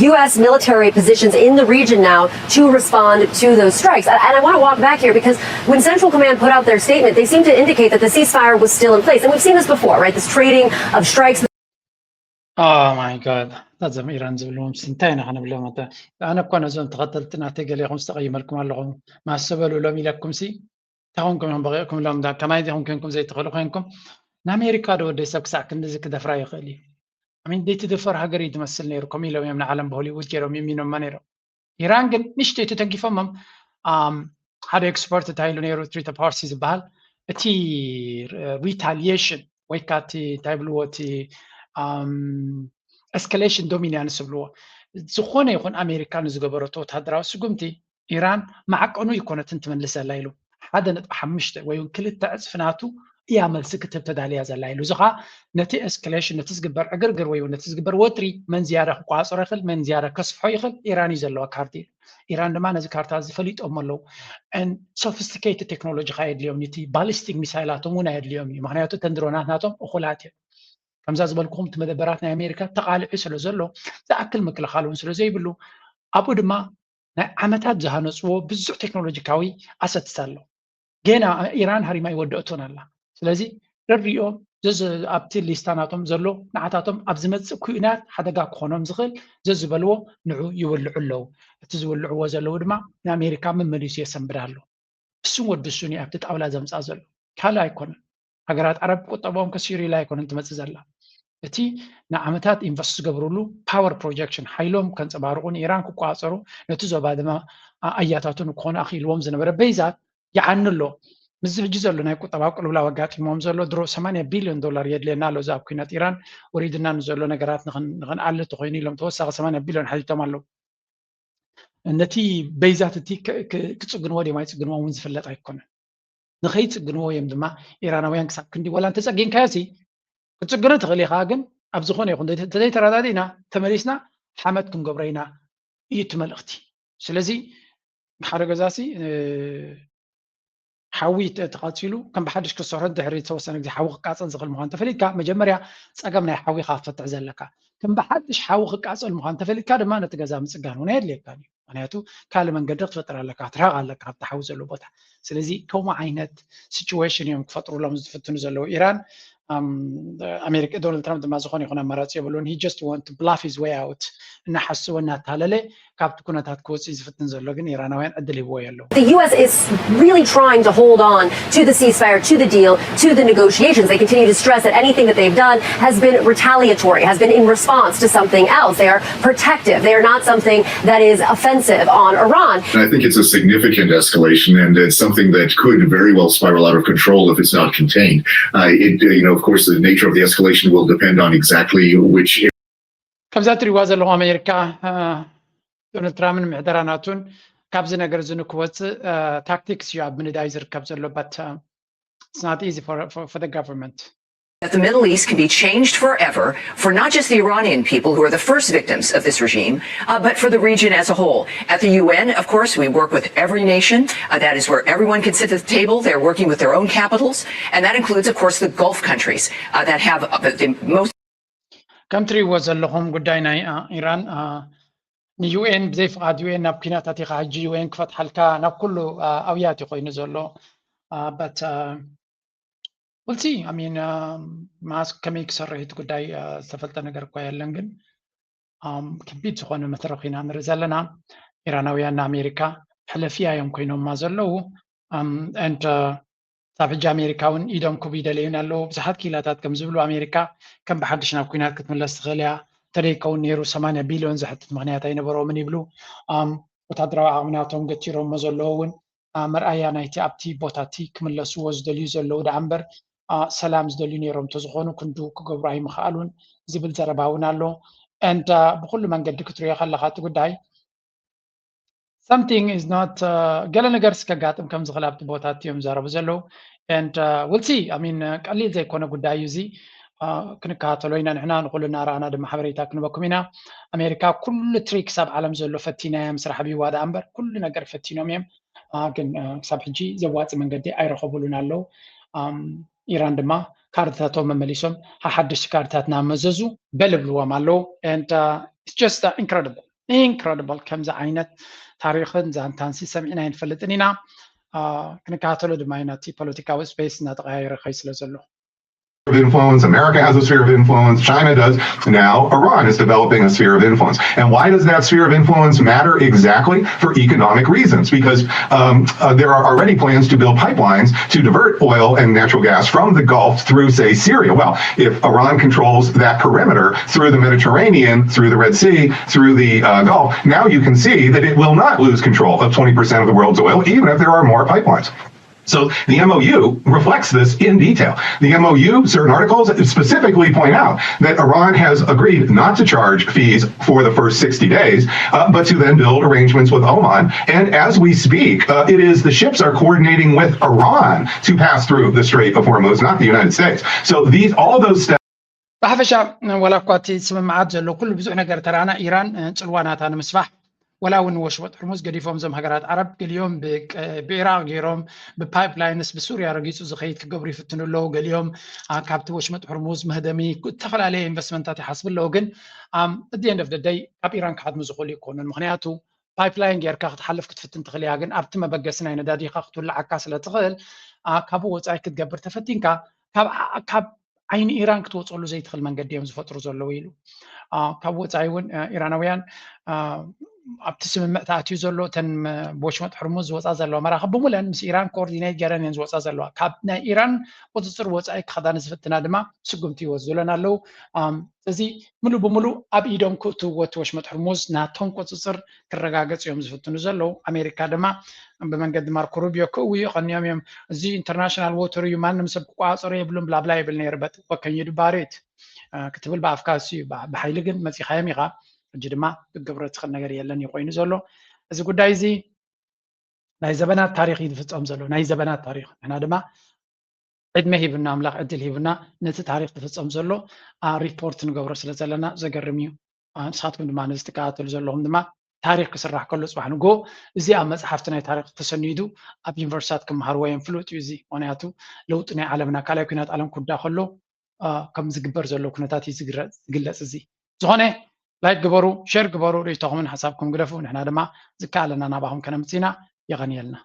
U S military positions in the region now to respond to those strikes. And I want to walk back here because when Central Command put out their statement, they seemed to indicate that the ceasefire was still in place. And we've seen this before, right? This trading of strikes. Oh my God. እዞም ኢራን ዝብልዎም እንታይ ኢና ክንብሎም? ኣነ እኮ ነዞም ተኸተልቲ ናተይ ገሌኹም ዝተቐይመልኩም ኣለኹም። ማሰበሉ ሎም ኢለኩም ሲ እንታይ ኮንኩም እዮም በቂቕኩም ኢሎም ከማይ ዲኹም ኮንኩም ዘይትኽእሉ ኮንኩም ንኣሜሪካ ዶ ወደይ ሰብ ክሳዕ ክንድዚ ክደፍራ ይኽእል እዩ? ኣሚን ዘይትድፈር ሃገር እዩ ትመስል ነይሩ። ከምኡ ኢሎም እዮም ንዓለም ብሆሊውድ ገይሮም የሚኖማ ነይሮም። ኢራን ግን ንሽተይ ተተንኪፎሞም ሓደ ኤክስፐርት እንታይ ኢሉ ነይሩ ትሪት ፓርሲ ዝበሃል እቲ ሪታሊሽን ወይ ከዓ እቲ እንታይ ብልዎ እቲ ኤስካሌሽን ዶሚኒያንስ ዝብልዎ ዝኾነ ይኹን ኣሜሪካ ንዝገበረቶ ወታደራዊ ስጉምቲ ኢራን ማዕቀኑ ይኮነትን ትመልስ ዘላ ኢሉ ሓደ ነጥቢ ሓሙሽተ ወይ እውን ክልተ ዕፅፊ ናቱ እያ መልሲ ክትህብ ተዳልያ ዘላ ኢሉ። እዚ ከዓ ነቲ ኤስካሌሽን ነቲ ዝግበር ዕግርግር ወይ እውን ነቲ ዝግበር ወጥሪ መን ዝያዳ ክቋፅሮ ይኽእል መን ዝያዳ ከስፍሖ ይኽእል ኢራን እዩ ዘለዋ ካርድ ኢሉ። ኢራን ድማ ነዚ ካርታ እዚ ፈሊጦም ኣለዉ። ሶፊስቲኬትድ ቴክኖሎጂ ከዓ የድልዮም እቲ ባሊስቲክ ሚሳይላቶም እውን ኣየድልዮም እዩ። ምክንያቱ እተን ድሮናት ናቶም እኹላት እዮም። ከምዛ ዝበልኩኹም እቲ መደበራት ናይ ኣሜሪካ ተቓልዒ ስለ ዘሎ ዝኣክል ምክልኻል እውን ስለ ዘይብሉ ኣብኡ ድማ ናይ ዓመታት ዝሃነፅዎ ብዙሕ ቴክኖሎጂካዊ ኣሰትስ ኣሎ። ገና ኢራን ሃሪማ ይወደእቶን ኣላ። ስለዚ ረድሪኦም ኣብቲ ሊስታ ናቶም ዘሎ ንዓታቶም ኣብ ዝመፅእ ኩናት ሓደጋ ክኾኖም ዝኽእል ዘዝበልዎ ንዑ ይውልዑ ኣለዉ። እቲ ዝውልዕዎ ዘለዉ ድማ ንኣሜሪካ መመሊሱ የሰንብዳ ኣሎ። እሱን ወዲ እሱን እዩ ኣብቲ ጣውላ ዘምፃ ዘሎ ካልእ ኣይኮነን። ሃገራት ዓረብ ቁጠባኦም ከሲሩ ኢላ ኣይኮነን ትመፅእ ዘላ። እቲ ንዓመታት ኢንቨስት ዝገብርሉ ፓወር ፕሮጀክሽን ሓይሎም ከንፀባርቑ ንኢራን ክቋፀሩ ነቲ ዞባ ድማ ኣያታቱ ንክኾኑ ኣኽኢልዎም ዝነበረ በይዛት ይዓኒ ኣሎ። ምስዚ ሕጂ ዘሎ ናይ ቁጠባ ቅልውላው ኣጋጢሞም ዘሎ ድሮ ሰማንያ ቢልዮን ዶላር የድልየና ኣሎ እዚ ኣብ ኩናት ኢራን ወሪድና ንዘሎ ነገራት ንክንኣሊ ተኮይኑ ኢሎም ተወሳኺ ሰማንያ ቢልዮን ሓቲቶም ኣለዉ። ነቲ በይዛት እቲ ክፅግንዎ ድዮም ኣይፅግንዎ እውን ዝፍለጥ ኣይኮነን። ንኸይፅግንዎ እዮም ድማ ኢራናውያን ክሳብ ክንዲ፣ ወላ እንተፀጊንካዮ ሲ ክትፅግኖ ትኽእል ኢኻ፣ ግን ኣብ ዝኾነ ይኹን እንተዘይተረዳዲእና ተመሊስና ሓመድ ክንገብሮ ኢና እዩ እቲ መልእኽቲ። ስለዚ ሓደ ገዛ ሲ ሓዊ ተቃፂሉ ከም ብሓድሽ ክሰርሖ ድሕሪ ዝተወሰነ ግዜ ሓዊ ክቃፀል ዝኽእል ምዃን ተፈሊጥካ መጀመርያ ፀገም ናይ ሓዊ ኢኻ ክትፈትሕ ዘለካ። ከም ብሓድሽ ሓዊ ክቃፀል ምዃን ተፈሊጥካ ድማ ነቲ ገዛ ምፅጋን እውን ኣየድልየካ እዩ። ምክንያቱ ካልእ መንገዲ ክትፈጥር ኣለካ፣ ክትርሕቕ ኣለካ ካብቲ ሓዊ ዘሎ ቦታ። ስለዚ ከምኡ ዓይነት ሲቹዌሽን እዮም ክፈጥሩሎም ዝፍትኑ ዘለዉ ኢራን። ኣሜሪካ ዶናልድ ትራምፕ ድማ ዝኾነ ይኹን ኣማራፂ የብሉን። He just want to bluff his way out። እናሓስወ እናታለለ ካብቲ ኩነታት ክወፅእ ዝፍትን ዘሎ ግን ኢራናውያን ዕድል ሂብዎ የለው። The U S is really trying to hold on to the ceasefire, to the deal, to the negotiations. They continue to stress that anything that they've done has been retaliatory, has been in response to something else. They are protective. They are not something that is offensive on Iran. And I think it's a significant escalation, and it's something that could very well spiral out of control if it's not contained. Uh, it, you know, of course, the nature of the escalation will depend on exactly which ከምዛ እትሪእዋ ዘለኹም ኣሜሪካ ዶናልድ ትራምፕን ምሕደራ ናቱን ካብዚ ነገር እዚ ንክወፅእ ታክቲክስ እዩ ኣብ ምንዳይ ዝርከብ ዘሎ። But it's not easy for, for, for the government. That the Middle East can be changed forever for not just the Iranian people who are the first victims of this regime, uh, but for the region as a whole. At the U N, of course, we work with every nation. Uh, that is where everyone can sit at the table. They're working with their own capitals, and that includes, of course, the Gulf countries uh, that have uh, the, the most. ከም ትሪእዎ ዘለኹም ጉዳይ ናይ ኢራን ን U N ብዘይ ፍቓድ U N ናብ ኲናት ኣቲኻ ሕጂ U N ክፈትሓልካ ናብ ኩሉ ኣውያት እዩ ኮይኑ ዘሎ። But we'll see. I mean, መዓስ ከመይ ክሰርሕ እቲ ጉዳይ ዝተፈልጠ ነገር እኳ የለን፣ ግን ከቢድ ዝኾነ መተረኽ ኢና ንርኢ ዘለና። ኢራናውያን ንኣሜሪካ ሕለፍያ እዮም ኮይኖማ ዘለዉ። And ክሳብ ሕጂ ኣሜሪካ እውን ኢዶም ክቡ ይደለዩን ኣለዉ። ብዙሓት ክኢላታት ከም ዝብሉ ኣሜሪካ ከም ብሓድሽ ናብ ኲናት ክትምለስ ትኽእል እያ። እንተደይከውን ነይሩ ሰማንያ ቢልዮን ዘሕትት ምኽንያት ኣይነበሮምን ይብሉ። ወታደራዊ ዓቕሚ ናቶም ገቲሮሞ ዘለዉ እውን መርኣያ ናይቲ ኣብቲ ቦታ እቲ ክምለስዎ ዝደልዩ ዘለዉ ደኣ እምበር ሰላም ዝደልዩ ነይሮም እንተዝኾኑ ክንዱ ክገብሩ ኣይምኽኣሉን ዝብል ዘረባ እውን ኣሎ። And ብኩሉ መንገዲ ክትሪኦ ከለኻ እቲ ጉዳይ something is not ገለ ነገር ስከጋጥም ከም ዝኽእል ኣብቲ ቦታ እቲ እዮም ዝዛረቡ ዘለዉ። And we'll see. I mean ቀሊል ዘይኮነ ጉዳይ እዩ እዚ። ክንከታተሎ ኢና ንሕና፣ ንኩሉ እናረኣና ድማ ሓበሬታ ክንበኩም ኢና። ኣሜሪካ ኩሉ ትሪክስ ኣብ ዓለም ዘሎ ፈቲና እያ፣ ምስ ራሕቢዋ ደኣ እምበር ኩሉ ነገር ፈቲኖም እዮም። ግን ክሳብ ሕጂ ዘዋፂ መንገዲ ኣይረኸቡሉን ኣለዉ። ኢራን ድማ ካርድታቶም መመሊሶም ሓሓደሽቲ ካርድታት እናመዘዙ በል ይብልዎም ኣለዉ። And it's just incredible, incredible ከምዚ ዓይነት ታሪኽን ዛንታንሲ ሰሚዕና ኣይንፈልጥን ኢና። ክንከታተሎ ድማ ኢና፣ እቲ ፖለቲካዊ ስፔስ እናተቐያየረ ከይ ስለ ዘሎ። of influence. America has a sphere of influence. China does. Now Iran is developing a sphere of influence. And why does that sphere of influence matter exactly? For economic reasons, because um, uh, there are already plans to build pipelines to divert oil and natural gas from the Gulf through, say, Syria. Well, if Iran controls that perimeter through the Mediterranean, through the Red Sea, through the uh, Gulf, now you can see that it will not lose control of twenty percent of the world's oil, even if there are more pipelines. So the M O U reflects this in detail. The M O U, certain articles specifically point out that Iran has agreed not to charge fees for the first sixty days, uh, but to then build arrangements with Oman. And as we speak, uh, it is the ships are coordinating with Iran to pass through the Strait of Hormuz, not the United States. So these, all those steps. ብሓፈሻ ወላ እኳ እቲ ስምምዓት ዘሎ ኩሉ ብዙሕ ነገር ተራና ኢራን ፅልዋ ናታ ንምስፋሕ ወላ እውን ወሽመጥ ሕርሙዝ ገዲፎም እዞም ሃገራት ዓረብ ገሊኦም ብኢራቅ ገይሮም ብፓይፕላይንስ ብሱርያ ረጊፁ ዝኸይድ ክገብሩ ይፍትኑ ኣለዉ። ገሊኦም ካብቲ ወሽመጥ ሕርሙዝ መህደሚ ዝተፈላለየ ኢንቨስትመንታት ይሓስቡ ኣለዉ። ግን at the end of the day ካብ ኢራን ክሓድሙ ዝኽእሉ ይኮኑን። ምክንያቱ ፓይፕላይን ጌርካ ክትሓልፍ ክትፍትን ትኽእል እያ፣ ግን ኣብቲ መበገሲ ናይ ነዳዲኻ ክትውልዓካ ስለ ትኽእል ካብኡ ወፃኢ ክትገብር ተፈቲንካ ካብ ዓይኒ ኢራን ክትወፀሉ ዘይትኽእል መንገዲ እዮም ዝፈጥሩ ዘለዉ ኢሉ። ካብ ወፃኢ እውን ኢራናውያን ኣብቲ ስምምዕ ተኣትዩ ዘሎ እተን ብወሽመጥ ሕርሙዝ ዝወፃ ዘለዋ መራኽብ ብምለን ምስ ኢራን ኮኦርዲኔት ገይረን እየን ዝወፃ ዘለዋ። ካብ ናይ ኢራን ቁፅፅር ወፃኢ ክኸዳ ንዝፍትና ድማ ስጉምቲ ይወስዱለን ኣለዉ። እዚ ምሉእ ብምሉእ ኣብ ኢዶም ክእትውዎ እቲ ወሽመጥ ሕርሙዝ ናቶም ቁፅፅር ክረጋገፅ እዮም ዝፍትኑ ዘለዉ። ኣሜሪካ ድማ ብመንገዲ ማርኮ ሩቢዮ ክእውዩ ቀኒዮም እዮም። እዚ ኢንተርናሽናል ዎተር እዩ፣ ማንም ሰብ ክቆፃፀሮ የብሉን ብላብላ ይብል ነይሩ። But what can you do about it? ክትብል ብኣፍካ እሱ እዩ፣ ብሓይሊ ግን መፂኻዮም ኢኻ። ሕጂ ድማ ክትገብሮ ትኽእል ነገር የለን እዩ ኮይኑ ዘሎ። እዚ ጉዳይ እዚ ናይ ዘበናት ታሪኽ እዩ ዝፍጸም ዘሎ፣ ናይ ዘበናት ታሪኽ። ንሕና ድማ ዕድመ ሂብና፣ ኣምላኽ ዕድል ሂብና፣ ነቲ ታሪኽ ዝፍጸም ዘሎ ሪፖርት ንገብሮ ስለ ዘለና ዘገርም እዩ። ንስኻትኩም ድማ ነዚ ትከታተሉ ዘለኹም ድማ ታሪኽ ክስራሕ ከሎ ጽባሕ ንግሆ እዚ ኣብ መጽሓፍቲ ናይ ታሪኽ ተሰኒዱ ኣብ ዩኒቨርሲታት ክመሃርዎ እዮም። ፍሉጥ እዩ እዚ። ምኽንያቱ ለውጢ ናይ ዓለምና ካልኣይ ኩናት ዓለም ክውዳእ ከሎ ከም ዝግበር ዘሎ ኩነታት እዩ ዝግለጽ። እዚ ዝኾነ ላይክ ግበሩ፣ ሸር ግበሩ፣ ርእይቶኹምን ሓሳብኩም ግደፉ። ንሕና ድማ ዝከኣለና ናባኹም ከነምጽእ ኢና። የቐንየልና።